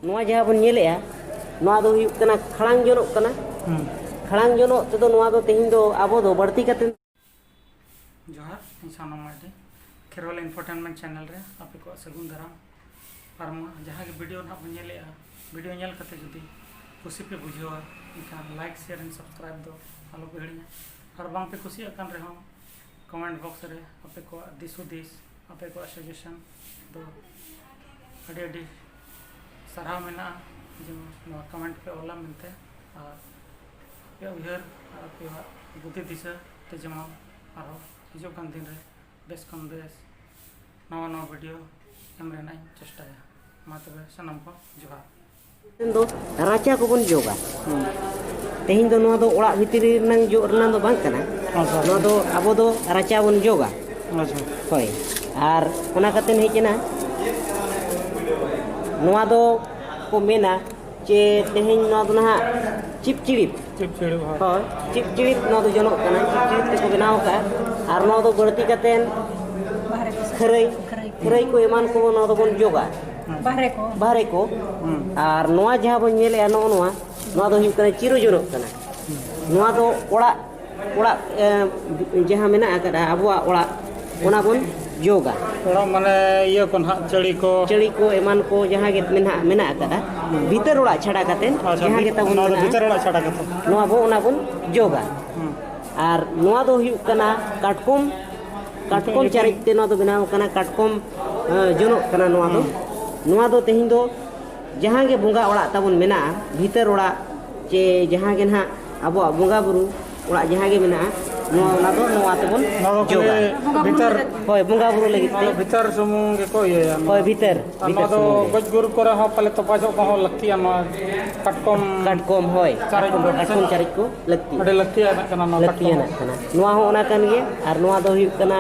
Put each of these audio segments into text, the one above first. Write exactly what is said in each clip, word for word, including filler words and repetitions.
ᱱᱚᱣᱟ ᱡᱟᱦᱟᱸ ᱵᱚᱱ ᱧᱮᱞᱮᱜᱼᱟ, ᱱᱚᱣᱟ ᱫᱚ ᱦᱩᱭᱩᱜ ᱠᱟᱱᱟ ᱠᱷᱟᱲᱟᱝ ᱡᱚᱱᱚᱜ ᱠᱟᱱᱟ᱾ ᱦᱩᱸ᱾ ᱠᱷᱟᱲᱟᱝ ᱡᱚᱱᱚᱜ ᱛᱮᱫᱚ ᱱᱚᱣᱟ ᱫᱚ ᱛᱮᱦᱮᱧ ᱫᱚ ᱟᱵᱚ ᱫᱚ ᱵᱟᱹᱲᱛᱤ ᱠᱟᱛᱮ ᱡᱚᱦᱟᱨ, ᱤᱧ ᱥᱟᱱᱟᱢ ᱢᱟᱹᱨᱰᱤ, ᱠᱷᱮᱨᱣᱟᱞ ᱤᱱᱯᱷᱳᱴᱮᱱᱢᱮᱱᱴ ᱪᱮᱱᱮᱞ ᱨᱮ ᱟᱯᱮ ᱠᱚᱣᱟᱜ ᱥᱟᱹᱜᱩᱱ ᱫᱟᱨᱟᱢ᱾ ᱟᱨ ᱱᱚᱣᱟ ᱡᱟᱦᱟᱸ ᱜᱮ ᱵᱷᱤᱰᱤᱭᱳ ᱱᱟᱦᱟᱜ ᱵᱚᱱ ᱧᱮᱞᱮᱜᱼᱟ, ᱵᱷᱤᱰᱤᱭᱳ ᱧᱮᱞ ᱠᱟᱛᱮ ᱡᱩᱫᱤ ᱠᱩᱥᱤ ᱯᱮ ᱵᱩᱡᱷᱟᱹᱣᱟ, ᱮᱱᱠᱷᱟᱱ ᱞᱟᱭᱤᱠ, ᱥᱮᱭᱟᱨ ᱮᱱᱰ ᱥᱟᱵᱥᱠᱨᱟᱭᱤᱵ ᱫᱚ ᱟᱞᱚ ᱯᱮ ᱦᱤᱲᱤᱧᱟ᱾ ᱟᱨ ᱵᱟᱝ ᱯᱮ ᱠᱩᱥᱤᱭᱟᱜ ᱠᱟᱱ ᱨᱮᱦᱚᱸ, ᱠᱚᱢᱮᱱᱴ ᱵᱚᱠᱥ ᱨᱮ ᱟᱯᱮ ᱠᱚᱣᱟᱜ ᱫᱤᱥ ᱦᱩᱫᱤᱥ, ᱟᱯᱮ ᱠᱚᱣᱟᱜ ᱥᱟᱡᱮᱥᱚᱱ ᱫᱚ ᱟᱹᱰᱤ ᱟᱹᱰᱤ ᱥᱟᱨᱦᱟᱣ ᱢᱮᱱᱟᱜᱼᱟ, ᱡᱮᱢᱚᱱ ᱱᱚᱣᱟ ᱠᱚᱢᱮᱱᱴ ᱯᱮ ᱚᱞᱟ ᱢᱮᱱᱛᱮ᱾ ᱟᱨ ᱟᱯᱮᱭᱟᱜ ᱩᱭᱦᱟᱹᱨ ᱟᱨ ᱟᱯᱮᱭᱟᱜ ᱵᱩᱫᱷᱤ ᱫᱤᱥᱟᱹ ᱛᱮ ᱡᱮᱢᱚᱱ ᱟᱨᱦᱚᱸ ᱦᱤᱡᱩᱜ ᱠᱟᱱ ᱫᱤᱱ ᱨᱮ ᱵᱮᱥ ᱠᱷᱚᱱ ᱵᱮᱥ ᱱᱟᱣᱟ ᱱᱟᱣᱟ ᱵᱷᱤᱰᱤᱭᱳ ᱮᱢ ᱨᱮᱱᱟᱜ ᱤᱧ ᱪᱮᱥᱴᱟᱭᱟ᱾ ᱢᱟ ᱛᱚᱵᱮ ᱥᱟᱱᱟᱢ ᱠᱚ ᱡᱚᱦᱟᱨ᱾ ᱫᱚ ᱨᱟᱪᱟ ᱠᱚᱵᱚᱱ ᱡᱚᱜᱟ᱾ ᱛᱮᱦᱮᱧ ᱫᱚ ᱱᱚᱣᱟ ᱫᱚ ᱚᱲᱟᱜ ᱵᱷᱤᱛᱤᱨ ᱨᱮᱱᱟᱝ ᱡᱚᱜ ᱨᱮᱱᱟᱜ ᱫᱚ ᱵᱟᱝ ᱠᱟᱱᱟ᱾ ᱟᱪᱪᱷᱟ᱾ ᱱᱚᱣᱟ ᱫᱚ ᱟᱵᱚ ᱫᱚ ᱨᱟᱪᱟ ᱵᱚᱱ ᱡᱚᱜᱟ᱾ ᱟᱪᱪᱷᱟ᱾ ᱦᱳᱭ᱾ ᱟᱨ ᱚᱱᱟ ᱠᱟᱛᱮ ᱦᱮᱡ ᱮᱱᱟ, ᱱᱚᱣᱟ ᱫᱚ ᱠᱚ ᱢᱮᱱᱟ ᱡᱮ ᱛᱮᱦᱮᱧ ᱱᱚᱣᱟ ᱫᱚ ᱱᱟᱦᱟᱜ ᱪᱤᱯᱪᱤᱲᱤᱯ᱾ ᱪᱤᱯᱪᱤᱲᱤᱯ, ᱦᱳᱭ᱾ ᱦᱳᱭ, ᱪᱤᱯᱪᱤᱲᱤᱯ ᱱᱚᱣᱟ ᱫᱚ ᱡᱚᱱᱚᱜ ᱠᱟᱱᱟ, ᱪᱤᱯᱪᱤᱲᱤᱯ ᱛᱮᱠᱚ ᱵᱮᱱᱟᱣ ᱟᱠᱟᱫᱼᱟ᱾ ᱟᱨ ᱱᱚᱣᱟ ᱫᱚ ᱵᱟᱹᱲᱛᱤ ᱠᱟᱛᱮ ᱵᱟᱦᱨᱮ ᱠᱚ ᱥᱮᱫ᱾ ᱠᱷᱟᱹᱨᱟᱹᱭ, ᱠᱷᱟᱹᱨᱟᱹᱭ ᱠᱚ᱾ ᱠᱷᱟᱹᱨᱟᱹᱭ ᱠᱚ ᱮᱢᱟᱱ ᱠᱚ ᱱᱚᱣᱟ ᱫᱚᱵᱚᱱ ᱡᱚᱜᱟ᱾ ᱵᱟᱦᱨᱮ ᱠᱚ᱾ ᱵᱟᱦᱨᱮ ᱠᱚ᱾ ᱦᱩᱸ᱾ ᱟᱨ ᱱᱚᱣᱟ ᱡᱟᱦᱟᱸ ᱵᱚᱱ ᱧᱮᱞᱮᱜᱼᱟ, ᱱᱚᱜᱼᱚ ᱱᱚᱣᱟ, ᱱᱚᱣᱟ ᱫᱚ ᱦᱩᱭᱩᱜ ᱠᱟᱱᱟ ᱪᱤᱨᱩ ᱡᱚᱱᱚᱜ ᱠᱟᱱᱟ᱾ ᱱᱚᱣᱟ ᱫᱚ ᱚᱲᱟᱜ, ᱚᱲᱟᱜ, ᱮ, ᱡᱟᱦᱟᱸ ᱢᱮᱱᱟᱜ ᱟᱠᱟᱫᱼᱟ ᱟᱵᱚᱣᱟᱜ ᱚᱲᱟᱜ, ᱚᱱᱟ ᱵᱚᱱ ᱡᱚᱜᱟ᱾ ᱚᱲᱟᱜ ᱢᱟᱱᱮ ᱤᱭᱟᱹ ᱠᱚ ᱱᱟᱦᱟᱜ, ᱪᱟᱹᱲᱤ ᱠᱚ᱾ ᱪᱟᱹᱲᱤ ᱠᱚ ᱮᱢᱟᱱ ᱠᱚ ᱡᱟᱦᱟᱸ ᱜᱮ ᱢᱮᱱᱟᱜ, ᱢᱮᱱᱟᱜ ᱟᱠᱟᱫᱼᱟ, ᱵᱷᱤᱛᱟᱹᱨ ᱚᱲᱟᱜ ᱪᱷᱟᱰᱟ ᱠᱟᱛᱮ ᱟᱪᱪᱷᱟ, ᱡᱟᱦᱟᱸ ᱜᱮ ᱛᱟᱵᱚᱱ ᱱᱚᱣᱟ ᱫᱚ ᱢᱮᱱᱟᱜᱼᱟ, ᱵᱷᱤᱛᱟᱹᱨ ᱚᱲᱟᱜ ᱪᱷᱟᱰᱟ ᱠᱟᱛᱮ᱾ ᱱᱚᱣᱟ ᱵᱚ, ᱚᱱᱟ ᱵᱚᱱ ᱡᱚᱜᱟ᱾ ᱦᱩᱸ᱾ ᱟᱨ ᱱᱚᱣᱟ ᱫᱚ ᱦᱩᱭᱩᱜ ᱠᱟᱱᱟ ᱠᱟᱴᱠᱚᱢ, ᱠᱟᱴᱠᱚᱢ ᱱᱤᱛᱚᱜ ᱪᱟᱨᱮᱡ ᱛᱮ ᱱᱚᱣᱟ ᱫᱚ ᱵᱮᱱᱟᱣ ᱠᱟᱱᱟ, ᱠᱟᱴᱠᱚᱢ, ᱮ, ᱡᱚᱱᱚᱜ ᱠᱟᱱᱟ ᱱᱚᱣᱟ ᱫᱚ᱾ ᱦᱩᱸ᱾ ᱱᱚᱣᱟ ᱫᱚ ᱛᱮᱦᱮᱧ ᱫᱚ ᱡᱟᱦᱟᱸ ᱜᱮ ᱵᱚᱸᱜᱟ ᱚᱲᱟᱜ ᱛᱟᱵᱚᱱ ᱢᱮᱱᱟᱜᱼᱟ, ᱵᱷᱤᱛᱟᱹᱨ ᱚᱲᱟᱜ ᱪᱮ ᱡᱟᱦᱟᱸ ᱜᱮ ᱱᱟᱦᱟᱜ ᱟᱵᱚᱣᱟᱜ ᱵᱚᱸᱜᱟ ᱵᱩᱨᱩ ᱚᱲᱟᱜ ᱡᱟᱦᱟᱸ ᱜᱮ ᱢᱮᱱᱟᱜᱼᱟ, ᱱᱚᱣᱟ, ᱚᱱᱟ ᱫᱚ ᱱᱚᱣᱟ ᱛᱮᱵᱚᱱ ᱱᱚᱣᱟ ᱫᱚ ᱡᱚᱜᱟ᱾ ᱠᱷᱟᱹᱞᱤ ᱵᱷᱤᱛᱟᱹᱨ, ᱦᱳᱭ, ᱵᱚᱸᱜᱟ ᱵᱩᱨᱩ ᱞᱟᱹᱜᱤᱫ ᱱᱚᱣᱟ ᱛᱮ᱾ ᱫᱚ ᱵᱷᱤᱛᱟᱹᱨ ᱥᱩᱢᱩᱝ ᱜᱮᱠᱚ ᱤᱭᱟᱹᱭᱟ ᱱᱚᱣᱟ᱾ ᱦᱳᱭ, ᱵᱷᱤᱛᱟᱹᱨ, ᱟᱨ ᱵᱷᱤᱛᱟᱹᱨ ᱱᱚᱣᱟ ᱫᱚ ᱥᱩᱢᱩᱝ ᱜᱮ᱾ ᱜᱚᱡ ᱜᱩᱨ ᱠᱚᱨᱮ ᱦᱚᱸ ᱯᱟᱞᱮ ᱛᱚᱯᱟ ᱡᱚᱜ ᱠᱚᱦᱚᱸ ᱞᱟᱹᱠᱛᱤᱭᱟ ᱱᱚᱣᱟ ᱠᱟᱴᱠᱚᱢ᱾ ᱠᱟᱴᱠᱚᱢ, ᱦᱳᱭ᱾ ᱪᱟᱨᱮᱡ ᱠᱚᱫᱚ᱾ ᱠᱟᱴᱠᱚᱢ ᱪᱟᱨᱮᱡ ᱠᱚ ᱞᱟᱹᱠᱛᱤ᱾ ᱟᱹᱰᱤ ᱞᱟᱹᱠᱛᱤᱭᱟᱱᱟᱜ ᱠᱟᱱᱟ ᱱᱚᱣᱟ ᱠᱟᱴᱠᱚᱢ᱾ ᱞᱟᱹᱠᱛᱤᱭᱟᱱᱟᱜ ᱠᱟᱱᱟ᱾ ᱱᱚᱣᱟ ᱦᱚᱸ ᱚᱱᱟ ᱠᱟᱱ ᱜᱮᱭᱟ, ᱟᱨ ᱱᱚᱣᱟ ᱫᱚ ᱦᱩᱭᱩᱜ ᱠᱟᱱᱟ,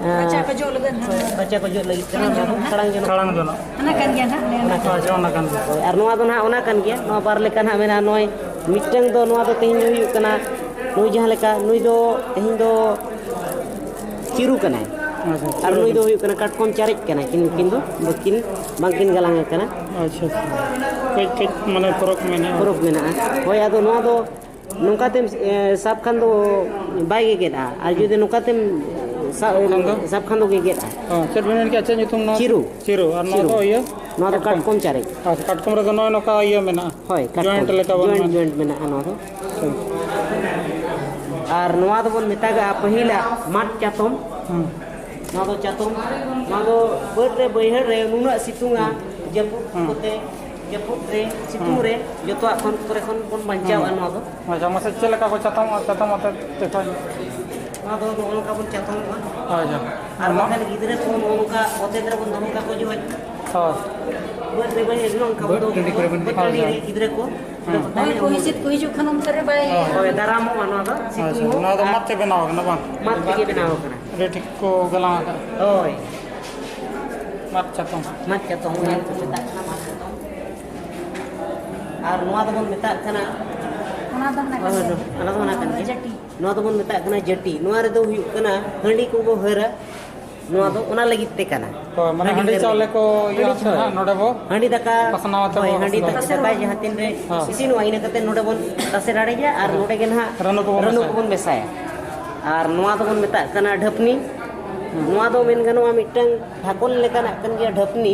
ᱮᱸ, ᱨᱟᱪᱟ ᱠᱚ ᱡᱚᱜ ᱞᱟᱹᱜᱤᱫ ᱱᱟᱦᱟᱜ᱾ ᱨᱟᱪᱟ ᱠᱚ ᱡᱚᱜ ᱞᱟᱹᱜᱤᱫ ᱠᱟᱱᱟ, ᱱᱚᱣᱟ ᱫᱚ ᱠᱷᱟᱲᱟᱝ ᱡᱚᱱᱚᱜ᱾ ᱠᱷᱟᱲᱟᱝ ᱡᱚᱱᱚᱜ᱾ ᱚᱱᱟ ᱠᱟᱱ ᱜᱮᱭᱟ ᱱᱟᱦᱟᱜ, ᱞᱟᱹᱭ ᱚᱱᱟ ᱟᱪᱪᱷᱟ, ᱚᱱᱟ ᱠᱟᱱ ᱜᱮᱭᱟ᱾ ᱦᱳᱭ, ᱟᱨ ᱱᱚᱣᱟ ᱫᱚ ᱱᱟᱦᱟᱜ ᱚᱱᱟ ᱠᱟᱱ ᱜᱮᱭᱟ, ᱱᱚᱣᱟ ᱵᱟᱨ ᱞᱮᱠᱟ ᱱᱟᱦᱟᱜ ᱢᱮᱱᱟᱜᱼᱟ᱾ ᱱᱚᱜᱼᱚᱭ ᱢᱤᱫᱴᱟᱝ ᱫᱚ ᱱᱚᱣᱟ ᱫᱚ ᱛᱮᱦᱮᱧ ᱫᱚ ᱦᱩᱭᱩᱜ ᱠᱟᱱᱟ, ᱱᱩᱭ ᱡᱟᱦᱟᱸ ᱞᱮᱠᱟ, ᱱᱩᱭ ᱫᱚ ᱛᱮᱦᱮᱧ ᱫᱚ ᱪᱤᱨᱩ ᱠᱟᱱᱟᱭ᱾ ᱟᱪᱪᱷᱟ, ᱟᱨ ᱪᱤᱨᱩ ᱱᱩᱭ ᱫᱚ ᱠᱟᱱᱟᱭ᱾ ᱦᱩᱭᱩᱜ ᱠᱟᱱᱟ ᱠᱟᱴᱠᱚᱢ ᱪᱟᱨᱮᱡ ᱠᱟᱱᱟᱭ, ᱠᱤᱱ, ᱠᱤᱱ ᱫᱚ ᱵᱟᱹᱠᱤᱱ ᱵᱟᱝᱠᱤᱱ ᱜᱟᱞᱟᱝ ᱟᱠᱟᱱᱟ᱾ ᱟᱪᱪᱷᱟ, ᱟᱪᱪᱷᱟ᱾ ᱠᱟᱹᱡ ᱠᱟᱹᱡ ᱢᱟᱱᱮ ᱯᱷᱚᱨᱚᱠ ᱢᱮᱱᱟᱜᱼᱟ᱾ ᱯᱷᱚᱨᱚᱠ ᱢᱮᱱᱟᱜᱼᱟ᱾ ᱦᱳᱭ, ᱟᱫᱚ ᱱᱚᱣᱟ ᱫᱚ ᱱᱚᱝᱠᱟ ᱛᱮᱢ, ᱮ, ᱥᱟᱵ ᱠᱷᱟᱱ ᱫᱚ ᱵᱟᱭ ᱜᱮᱜᱮᱫᱼᱟ, ᱟᱨ ᱡᱩᱫᱤ ᱱᱚᱝᱠᱟ ᱛᱮᱢ ᱥᱟᱵ, ᱥᱟᱵ ᱠᱷᱟᱱ ᱫᱚ? ᱥᱟᱵ ᱠᱷᱟᱱ ᱫᱚ ᱜᱮᱜᱮᱫᱼᱟ᱾ ᱦᱚᱸ, ᱪᱮᱫ ᱵᱮᱱ ᱢᱮᱱ ᱠᱮᱫᱼᱟ? ᱪᱮᱫ ᱧᱩᱛᱩᱢ ᱱᱚᱣᱟ? ᱪᱤᱨᱩ᱾ ᱪᱤᱨᱩ, ᱟᱨ ᱱᱚᱣᱟ ᱫᱚ ᱠᱟᱴᱠᱚᱢ᱾ ᱠᱟᱴᱠᱚᱢ ᱪᱟᱨᱮᱡ᱾ ᱟᱪᱪᱷᱟ, ᱠᱟᱴᱠᱚᱢ ᱨᱮᱫᱚ ᱱᱚᱜᱼᱚᱭ ᱱᱚᱝᱠᱟ ᱤᱭᱟᱹ ᱢᱮᱱᱟᱜᱼᱟ᱾ ᱦᱳᱭ, ᱠᱟᱴᱠᱚᱢ᱾ Joint ᱞᱮᱠᱟ ᱵᱚᱱ ᱡᱚᱭᱮᱱᱴ, ᱢᱮᱱᱟ᱾ Joint ᱢᱮᱱᱟᱜᱼᱟ ᱱᱚᱣᱟ ᱫᱚ᱾ ᱦᱳᱭ᱾ ᱟᱨ ᱱᱚᱣᱟ ᱫᱚᱵᱚᱱ ᱢᱮᱛᱟᱜᱟᱜᱼᱟ ᱯᱟᱹᱦᱤᱞᱟᱜ ᱢᱟᱫ ᱪᱟᱛᱚᱢ᱾ ᱦᱩᱸ᱾ ᱱᱚᱣᱟ ᱫᱚ ᱪᱟᱛᱚᱢ, ᱱᱚᱣᱟ ᱫᱚ ᱵᱟᱹᱫᱽ ᱨᱮ ᱵᱟᱹᱭᱦᱟᱹᱲ ᱨᱮ ᱱᱩᱱᱟᱹᱜ ᱥᱤᱛᱩᱝᱟ, ᱦᱩᱸ᱾ ᱡᱟᱹᱯᱩᱫ ᱦᱩᱸ᱾ ᱠᱚᱛᱮ, ᱡᱟᱹᱯᱩᱫ ᱨᱮ, ᱥᱤᱛᱩᱝ ᱦᱩᱸ᱾ ᱨᱮ, ᱡᱚᱛᱚᱣᱟᱜ ᱠᱷᱚᱱ ᱠᱚᱨᱮ ᱠᱷᱚᱱ ᱵᱚᱱ ᱵᱟᱧᱪᱟᱣᱟ ᱦᱩᱸ᱾ ᱱᱚᱣᱟ ᱫᱚ᱾ ᱟᱪᱪᱷᱟ, ᱢᱟᱥᱮ ᱪᱮᱫ ᱞᱮᱠᱟ ᱠᱚ ᱪᱟᱛᱚᱢᱚᱜᱼᱟ? ᱪᱟᱛᱚᱢ ᱟᱛᱮᱫ ᱫᱮᱠᱷᱟᱣ ᱧᱚᱜ᱾ ᱱᱚᱣᱟ ᱫᱚ ᱱᱚᱜᱼᱚ ᱱᱚᱝᱠᱟ ᱵᱚᱱ ᱪᱟᱛᱚᱢᱚᱜᱼᱟ᱾ ᱦᱳᱭ, ᱦᱳᱭ᱾ ᱟᱨ ᱢᱟ᱾ ᱵᱟᱠᱷᱟᱱ ᱜᱤᱫᱽᱨᱟᱹ ᱠᱚ ᱱᱚᱜᱼᱚ ᱱᱚᱝᱠᱟ ᱚᱛᱮᱫ ᱨᱮᱵᱚᱱ ᱫᱚᱦᱚ ᱠᱟᱠᱚ ᱡᱚᱠᱷᱚᱡ ᱦᱳᱭ᱾ ᱵᱟᱹᱫᱽ ᱨᱮ ᱵᱟᱹᱭᱦᱟᱹᱲ ᱨᱮ ᱱᱚᱝᱠᱟ ᱵᱚᱱ ᱵᱟᱹᱫᱽ ᱫᱚᱦᱚ ᱴᱟᱺᱰᱤ ᱠᱚᱣᱟ᱾ ᱠᱚᱨᱮ ᱵᱚᱱ ᱵᱟᱹᱫᱽ ᱦᱳᱭ, ᱴᱟᱺᱰᱤ ᱦᱳᱭ᱾ ᱨᱮ ᱜᱤᱫᱽᱨᱟᱹ ᱠᱚ ᱦᱩᱸ᱾ ᱱᱚᱜᱼᱚᱭ ᱠᱚ ᱦᱤᱥᱤᱫ ᱠᱚ ᱦᱤᱡᱩᱜ ᱠᱷᱟᱱ ᱚᱱᱛᱮ ᱨᱮ ᱵᱟᱭ ᱦᱳᱭ᱾ ᱦᱳᱭ, ᱫᱟᱨᱟᱢᱚᱜᱼᱟ ᱱᱚᱣᱟ ᱫᱚ᱾ ᱟᱪᱪᱷᱟ, ᱥᱤᱛᱩᱝ ᱦᱚᱸ ᱱᱚᱣᱟ ᱫᱚ ᱟᱨ ᱢᱟᱫ ᱛᱮ ᱵᱮᱱᱟᱣ ᱟᱠᱟᱱᱟ ᱵᱟᱝ? ᱢᱟᱫ ᱛᱮᱜᱮ ᱵᱮᱱᱟᱣ ᱟᱠᱟᱱᱟ᱾ ᱟᱹᱰᱤ ᱴᱷᱤᱠ ᱠᱚ ᱜᱟᱞᱟᱝ ᱟᱠᱟᱫᱼᱟ᱾ ᱦᱳᱭ᱾ ᱢᱟᱫ ᱪᱟᱛᱚᱢ᱾ ᱢᱟᱫ ᱪᱟᱛᱚᱢ, ᱚᱱᱟ ᱠᱚ ᱢᱮᱛᱟᱜ ᱠᱟᱱᱟ ᱢᱟᱫ ᱪᱟᱛᱚᱢ᱾ ᱟᱨ ᱱᱚᱣᱟ ᱫᱚᱵᱚᱱ ᱢᱮᱛᱟᱜ ᱠᱟᱱᱟ ᱦᱳᱭ, ᱦᱳᱭ, ᱚᱱᱟ ᱫᱚ ᱚᱱᱟ ᱠᱟᱱ ᱜᱮᱭᱟ᱾ ᱡᱟᱹᱴᱤ᱾ ᱱᱚᱣᱟ ᱫᱚᱵᱚᱱ ᱢᱮᱛᱟᱜ ᱠᱟᱱᱟ ᱡᱟᱹᱴᱤ᱾ ᱱᱚᱣᱟ ᱨᱮᱫᱚ ᱦᱩᱭᱩᱜ ᱠᱟᱱᱟ ᱦᱟᱺᱰᱤ ᱠᱚᱵᱚ ᱦᱟᱹᱨᱟ, ᱱᱚᱣᱟ ᱫᱚ ᱚᱱᱟ ᱞᱟᱹᱜᱤᱫ ᱛᱮ ᱠᱟᱱᱟ᱾ ᱦᱳᱭ, ᱢᱟᱱᱮ ᱦᱟᱺᱰᱤ ᱦᱟᱺᱰᱤ ᱦᱟᱹᱨ ᱪᱟᱣᱞᱮ ᱞᱟᱹᱜᱤᱫ᱾ ᱠᱚ ᱤᱭᱟᱹ ᱦᱟᱺᱰᱤ ᱟᱛᱮ ᱪᱟᱣᱞᱮ᱾ ᱱᱟᱦᱟᱜ ᱱᱚᱰᱮ ᱵᱚ ᱦᱟᱺᱰᱤ ᱫᱟᱠᱟ, ᱯᱟᱥᱱᱟᱣ ᱟᱛᱮ ᱦᱳᱭ, ᱵᱚ ᱦᱟᱺᱰᱤ ᱯᱟᱥᱱᱟᱣᱟ᱾ ᱫᱟᱠᱟ ᱫᱟᱠᱟᱭ ᱡᱟᱦᱟᱸ ᱛᱤᱱ ᱨᱮ ᱦᱮᱸ᱾ ᱤᱥᱤᱱᱚᱜᱼᱟ, ᱤᱱᱟᱹ ᱠᱟᱛᱮ ᱱᱚᱰᱮ ᱵᱚᱱ ᱛᱟᱥᱮ ᱨᱟᱲᱮᱡᱟ ᱟᱨ ᱦᱮᱸ᱾ ᱱᱚᱰᱮ ᱜᱮ ᱱᱟᱦᱟᱜ ᱨᱟᱹᱱᱩ ᱠᱚᱵᱚᱱ ᱨᱟᱹᱱᱩ ᱢᱮᱥᱟᱭᱟ᱾ ᱠᱚᱵᱚᱱ ᱢᱮᱥᱟᱭᱟ᱾ ᱟᱨ ᱱᱚᱣᱟ ᱫᱚᱵᱚᱱ ᱢᱮᱛᱟᱜ ᱠᱟᱱᱟ ᱰᱷᱟᱹᱯᱱᱤ᱾ ᱦᱮᱸ᱾ ᱱᱚᱣᱟ ᱫᱚ ᱢᱮᱱ ᱜᱟᱱᱚᱜᱼᱟ ᱢᱤᱫᱴᱟᱝ ᱰᱷᱟᱠᱚᱱ ᱞᱮᱠᱟᱱᱟᱜ ᱠᱟᱱ ᱜᱮᱭᱟ ᱰᱷᱟᱹᱯᱱᱤ᱾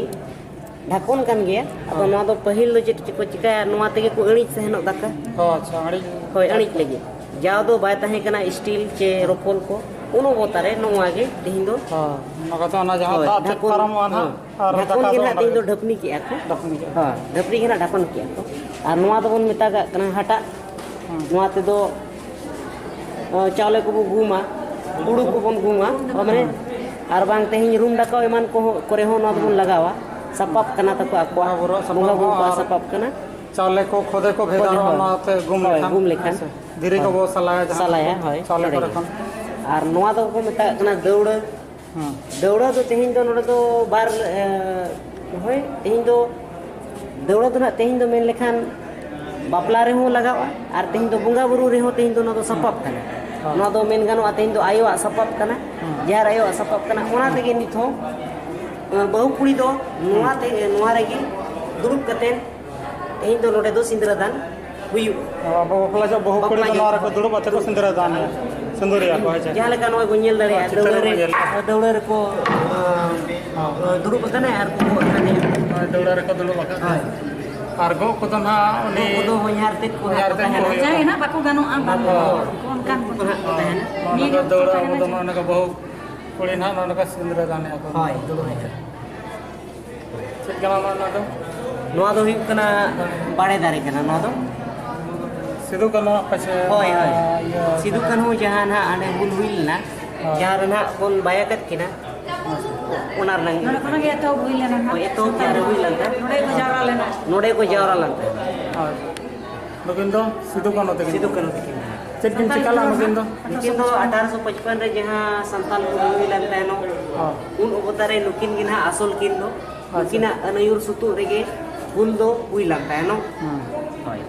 ᱰᱷᱟᱠᱚᱱ ᱠᱟᱱ ᱜᱮᱭᱟ᱾ ᱟᱫᱚ ᱦᱮᱸ᱾ ᱱᱚᱣᱟ ᱫᱚ ᱯᱟᱹᱦᱤᱞ ᱫᱚ ᱪᱮᱫ ᱪᱚᱠᱚ ᱪᱤᱠᱟᱹᱭᱟ, ᱱᱚᱣᱟ ᱛᱮᱜᱮ ᱠᱚ ᱟᱹᱬᱤᱡ ᱛᱟᱦᱮᱱᱚᱜ ᱫᱟᱠᱟ᱾ ᱚ, ᱟᱪᱪᱷᱟ, ᱟᱹᱬᱤᱡ᱾ ᱦᱳᱭ, ᱟᱹᱬᱤᱡ ᱞᱟᱹᱜᱤᱫ᱾ ᱡᱟᱣ ᱫᱚ ᱵᱟᱭ ᱛᱟᱦᱮᱸ ᱠᱟᱱᱟ ᱥᱴᱤᱞ ᱪᱮ ᱨᱚᱯᱚᱞ ᱠᱚ, ᱩᱱ ᱚᱵᱚᱛᱟ ᱨᱮ ᱱᱚᱣᱟ ᱜᱮ ᱛᱮᱦᱮᱧ ᱫᱚ ᱦᱳᱭ, ᱚᱱᱟ ᱠᱟᱛᱮ ᱚᱱᱟ ᱡᱟᱦᱟᱸ ᱦᱳᱭ, ᱫᱟᱜ ᱛᱮᱫ ᱰᱷᱟᱠᱚᱱ, ᱯᱟᱨᱚᱢᱚᱜᱼᱟ ᱦᱮᱸ, ᱱᱟᱦᱟᱜ, ᱟᱨ ᱰᱷᱟᱠᱚᱱ ᱫᱟᱠᱟ ᱜᱮ ᱫᱚ ᱱᱟᱦᱟᱜ ᱚᱸᱰᱮ ᱛᱮᱦᱮᱧ ᱜᱮ ᱫᱚ ᱰᱷᱟᱹᱯᱱᱤ ᱠᱮᱜᱼᱟ ᱠᱚ᱾ ᱰᱷᱟᱹᱯᱱᱤ ᱠᱮᱜᱼᱟ᱾ ᱦᱳᱭ, ᱰᱷᱟᱹᱯᱱᱤ ᱜᱮ ᱱᱟᱦᱟᱜ ᱰᱷᱟᱠᱚᱱ ᱠᱮᱜᱼᱟ ᱠᱚ᱾ ᱟᱨ ᱱᱚᱣᱟ ᱫᱚᱵᱚᱱ ᱢᱮᱛᱟᱜᱟᱜ ᱠᱟᱱᱟ ᱦᱟᱴᱟᱜ᱾ ᱦᱮᱸ᱾ ᱱᱚᱣᱟ ᱛᱮᱫᱚ, ᱚ, ᱪᱟᱣᱞᱮ ᱠᱚᱵᱚ ᱜᱩᱢᱟ, ᱦᱩᱲᱩ ᱠᱚᱵᱚᱱ ᱜᱩᱢᱟ, ᱢᱟᱱᱮ, ᱦᱮᱸ᱾ ᱟᱨ ᱵᱟᱝ ᱛᱮᱦᱮᱧ ᱨᱩᱢ ᱫᱟᱠᱟᱣ ᱮᱢᱟᱱ ᱠᱚᱦᱚᱸ, ᱠᱚᱨᱮ ᱦᱚᱸ ᱱᱚᱣᱟ ᱫᱚᱵᱚᱱ ᱦᱮᱸ᱾ ᱞᱟᱜᱟᱣᱟ᱾ ᱥᱟᱯᱟᱵ ᱠᱟᱱᱟ ᱛᱟᱠᱚ ᱟᱠᱚᱣᱟᱜ, ᱵᱚᱸᱜᱟ ᱵᱩᱨᱩ ᱠᱚᱣᱟᱜ ᱥᱟᱯᱟᱵ ᱠᱟᱱᱟ᱾ ᱪᱟᱣᱞᱮ ᱠᱚ ᱠᱷᱚᱫᱮ ᱠᱚ ᱵᱷᱮᱜᱟᱨᱚᱜᱼᱟ, ᱦᱳᱭ᱾ ᱱᱚᱣᱟᱛᱮ ᱜᱩᱢ ᱦᱳᱭ, ᱞᱮᱠᱷᱟᱱ᱾ ᱜᱩᱢ ᱞᱮᱠᱷᱟᱱ᱾ ᱦᱮᱸ ᱥᱮ? ᱫᱷᱤᱨᱤ ᱦᱳᱭ᱾ ᱠᱚᱵᱚ ᱥᱟᱞᱟᱭᱟ ᱡᱟᱦᱟᱸ ᱥᱟᱞᱟᱭᱟ, ᱠᱚᱨᱮ᱾ ᱦᱳᱭ, ᱪᱟᱣᱞᱮ ᱱᱚᱰᱮ ᱠᱚᱨᱮ ᱜᱮ᱾ ᱠᱷᱚᱱ᱾ ᱟᱨ ᱱᱚᱣᱟ ᱫᱚᱠᱚ ᱢᱮᱛᱟᱜ ᱠᱟᱱᱟ ᱫᱟᱹᱣᱲᱟᱹ᱾ ᱦᱮᱸ᱾ ᱫᱟᱹᱣᱲᱟᱹ ᱫᱚ ᱛᱮᱦᱮᱧ ᱫᱚ ᱱᱚᱰᱮ ᱫᱚ ᱵᱟᱨ, ᱮ, ᱦᱳᱭ, ᱛᱮᱦᱮᱧ ᱫᱚ ᱫᱟᱹᱣᱲᱟᱹ ᱫᱚ ᱱᱟᱦᱟᱜ ᱛᱮᱦᱮᱧ ᱫᱚ ᱢᱮᱱ ᱞᱮᱠᱷᱟᱱ ᱵᱟᱯᱞᱟ ᱨᱮᱦᱚᱸ ᱞᱟᱜᱟᱜᱼᱟ, ᱟᱨ ᱛᱮᱦᱮᱧ ᱫᱚ ᱵᱚᱸᱜᱟ ᱵᱩᱨᱩ ᱨᱮᱦᱚᱸ ᱛᱮᱦᱮᱧ ᱫᱚ ᱱᱚᱣᱟ ᱫᱚ ᱦᱮᱸ᱾ ᱥᱟᱯᱟᱵ ᱠᱟᱱᱟ᱾ ᱦᱮᱸ᱾ ᱱᱚᱣᱟ ᱫᱚ ᱢᱮᱱ ᱜᱟᱱᱚᱜᱼᱟ ᱛᱮᱦᱮᱧ ᱫᱚ ᱟᱭᱳᱣᱟᱜ ᱥᱟᱯᱟᱵ ᱠᱟᱱᱟ, ᱦᱮᱸ᱾ ᱡᱟᱦᱮᱨ ᱟᱭᱳᱣᱟᱜ ᱥᱟᱯᱟᱵ ᱠᱟᱱᱟ, ᱚᱱᱟ ᱛᱮᱜᱮ ᱱᱤᱛ ᱦᱚᱸ ᱵᱟᱹᱦᱩ ᱠᱩᱲᱤ ᱫᱚ ᱱᱚᱣᱟ ᱛᱮ, ᱱᱚᱣᱟ ᱨᱮᱜᱮ ᱫᱩᱲᱩᱵ ᱠᱟᱛᱮ ᱛᱮᱦᱮᱧ ᱫᱚ ᱱᱚᱰᱮ ᱫᱚ ᱥᱤᱸᱫᱽᱨᱟᱹ ᱫᱟᱱ ᱦᱩᱭᱩᱜᱼᱟ᱾ ᱟᱵᱚ ᱵᱟᱯᱞᱟ ᱡᱚᱦᱚᱜ ᱵᱟᱹᱦᱩ ᱠᱩᱲᱤ ᱫᱚ ᱵᱟᱯᱞᱟ ᱱᱚᱣᱟ ᱡᱚᱦᱚᱜ᱾ ᱨᱮᱠᱚ ᱫᱩᱲᱩᱵ ᱠᱟᱛᱮ ᱠᱚ ᱥᱤᱸᱫᱽᱨᱟᱹ ᱫᱟᱱ, ᱥᱤᱸᱫᱩᱨᱤᱭᱟ ᱠᱚ, ᱦᱮᱸ ᱥᱮ? ᱡᱟᱦᱟᱸ ᱞᱮᱠᱟ ᱱᱚᱜᱼᱚᱭ ᱵᱚᱱ ᱧᱮᱞ ᱫᱟᱲᱮᱭᱟᱜᱼᱟ, ᱪᱤᱛᱟᱹᱨ ᱫᱟᱹᱣᱲᱟᱹ ᱨᱮᱵᱚᱱ ᱨᱮ, ᱧᱮᱞ ᱮᱫᱟ᱾ ᱫᱟᱹᱣᱲᱟᱹ ᱨᱮᱠᱚ, ᱟᱸ, ᱫᱩᱲᱩᱵ ᱟᱠᱟᱱᱟ ᱟᱨ ᱠᱚ ᱜᱚᱜ ᱟᱠᱟᱱᱟ᱾ ᱦᱳᱭ, ᱫᱟᱹᱣᱲᱟᱹ ᱨᱮᱠᱚ ᱫᱩᱲᱩᱵ ᱟᱠᱟᱱᱟ᱾ ᱦᱳᱭ᱾ ᱟᱨ ᱜᱚᱜ ᱠᱚᱫᱚ ᱱᱟᱦᱟᱜ ᱩᱱᱤ ᱜᱚᱜ ᱠᱚᱫᱚ ᱦᱚᱧᱦᱟᱨ ᱛᱮᱫ ᱠᱚ ᱦᱚᱧᱦᱟᱨ ᱛᱮᱫ ᱠᱚ ᱛᱟᱦᱮᱱᱟ᱾ ᱦᱩᱭᱩᱜᱼᱟ᱾ ᱡᱟᱦᱟᱸᱭ ᱱᱟᱦᱟᱜ ᱵᱟᱠᱚ ᱜᱟᱱᱚᱜᱼᱟ, ᱵᱟᱝ ᱦᱳᱭ᱾ ᱠᱚ ᱚᱱᱠᱟᱱ ᱠᱚ ᱱᱟᱦᱟᱜ ᱠᱚ ᱛᱟᱦᱮᱱᱟ᱾ ᱱᱚᱜᱼᱚ ᱢᱤᱫ ᱱᱚᱝᱠᱟ ᱚᱠᱛᱚ ᱫᱟᱹᱣᱲᱟᱹ ᱛᱟᱦᱮᱱᱟ ᱟᱵᱚ ᱫᱚ ᱡᱮ ᱱᱚᱜᱼᱚ ᱱᱚᱝᱠᱟ ᱵᱟᱹᱦᱩ ᱠᱩᱲᱤ ᱱᱟᱦᱟᱜ ᱱᱚᱜᱼᱚ ᱱᱚᱝᱠᱟ ᱥᱤᱸᱫᱽᱨᱟᱹ ᱫᱟᱱᱮᱜᱼᱟ ᱠᱚ᱾ ᱦᱳᱭ, ᱫᱩᱲᱩᱵ ᱟᱠᱟᱱᱟ᱾ ᱪᱮᱫ ᱠᱟᱱᱟ ᱱᱚᱣᱟ, ᱱᱚᱣᱟ ᱫᱚ? ᱱᱚᱣᱟ ᱫᱚ ᱦᱩᱭᱩᱜ ᱠᱟᱱᱟ ᱵᱟᱲᱮ ᱫᱟᱨᱮ ᱠᱟᱱᱟ ᱱᱚᱣᱟ ᱫᱚ᱾ ᱥᱤᱫᱩ ᱠᱟᱹᱱᱦᱩᱣᱟᱜ ᱯᱟᱪᱮ ᱦᱳᱭ, ᱦᱳᱭ᱾ ᱚᱱᱟ ᱤᱭᱟᱹ ᱥᱤᱫᱩ ᱠᱟᱹᱱᱦᱩ ᱡᱟᱦᱟᱸ ᱱᱟᱦᱟᱜ ᱦᱟᱸᱰᱮ ᱦᱩᱞ ᱦᱩᱭ ᱞᱮᱱᱟ, ᱦᱳᱭ᱾ ᱡᱟᱦᱟᱸ ᱨᱮ ᱱᱟᱦᱟᱜ ᱵᱚᱱ ᱵᱟᱭ ᱟᱠᱟᱫ ᱠᱤᱱᱟ, ᱚᱱᱟ ᱨᱮᱱᱟᱜ ᱱᱚᱰᱮ ᱠᱷᱚᱱᱟᱜ ᱜᱮ ᱮᱛᱚᱦᱚᱵ ᱦᱩᱭ ᱞᱮᱱᱟ ᱱᱟᱦᱟᱜ᱾ ᱦᱳᱭ, ᱮᱛᱚᱦᱚᱵ ᱡᱟᱦᱟᱸ ᱨᱮ ᱦᱩᱭ ᱞᱮᱱ ᱛᱟᱦᱮᱸᱫ᱾ ᱱᱚᱰᱮ ᱠᱚ ᱡᱟᱣᱨᱟ ᱞᱮᱱᱟ᱾ ᱱᱚᱰᱮ ᱠᱚ ᱡᱟᱣᱨᱟ ᱞᱮᱱ ᱛᱟᱦᱮᱸᱫ᱾ ᱦᱳᱭ᱾ ᱱᱩᱠᱤᱱ ᱫᱚ ᱥᱤᱫᱩ ᱠᱟᱹᱱᱦᱩ ᱛᱟᱹᱠᱤᱱ᱾ ᱥᱤᱫᱩ ᱠᱟᱹᱱᱦᱩ ᱛᱟᱹᱠᱤᱱ᱾ ᱪᱮᱫ ᱠᱤᱱ ᱪᱤᱠᱟ ᱞᱮᱫᱼᱟ ᱱᱩᱠᱤᱱ ᱫᱚ? ᱱᱩᱠᱤᱱ ᱫᱚ ᱟᱴᱷᱟᱨᱚᱥᱚ ᱯᱚᱪᱯᱚᱱ ᱨᱮ ᱡᱟᱦᱟᱸ ᱥᱟᱱᱛᱟᱞ ᱦᱩᱞ ᱦᱩᱭ ᱞᱮᱱ ᱛᱟᱦᱮᱱᱚᱜ, ᱦᱚᱸ᱾ ᱩᱱ ᱚᱵᱚᱛᱟ ᱨᱮ ᱱᱩᱠᱤᱱ ᱜᱮ ᱱᱟᱦᱟᱜ ᱟᱥᱚᱞ ᱠᱤᱱ ᱫᱚ᱾ ᱟᱪᱪᱷᱟ᱾ ᱱᱩᱠᱤᱱᱟᱜ ᱟᱹᱱ ᱟᱹᱭᱩᱨ ᱥᱩᱛᱩᱜ ᱨᱮᱜᱮ ᱦᱩᱞ ᱫᱚ ᱦᱩᱭ ᱞᱮᱱ ᱛᱟᱦᱮᱱᱚᱜ᱾ ᱦᱩᱸ᱾ ᱦᱳᱭ᱾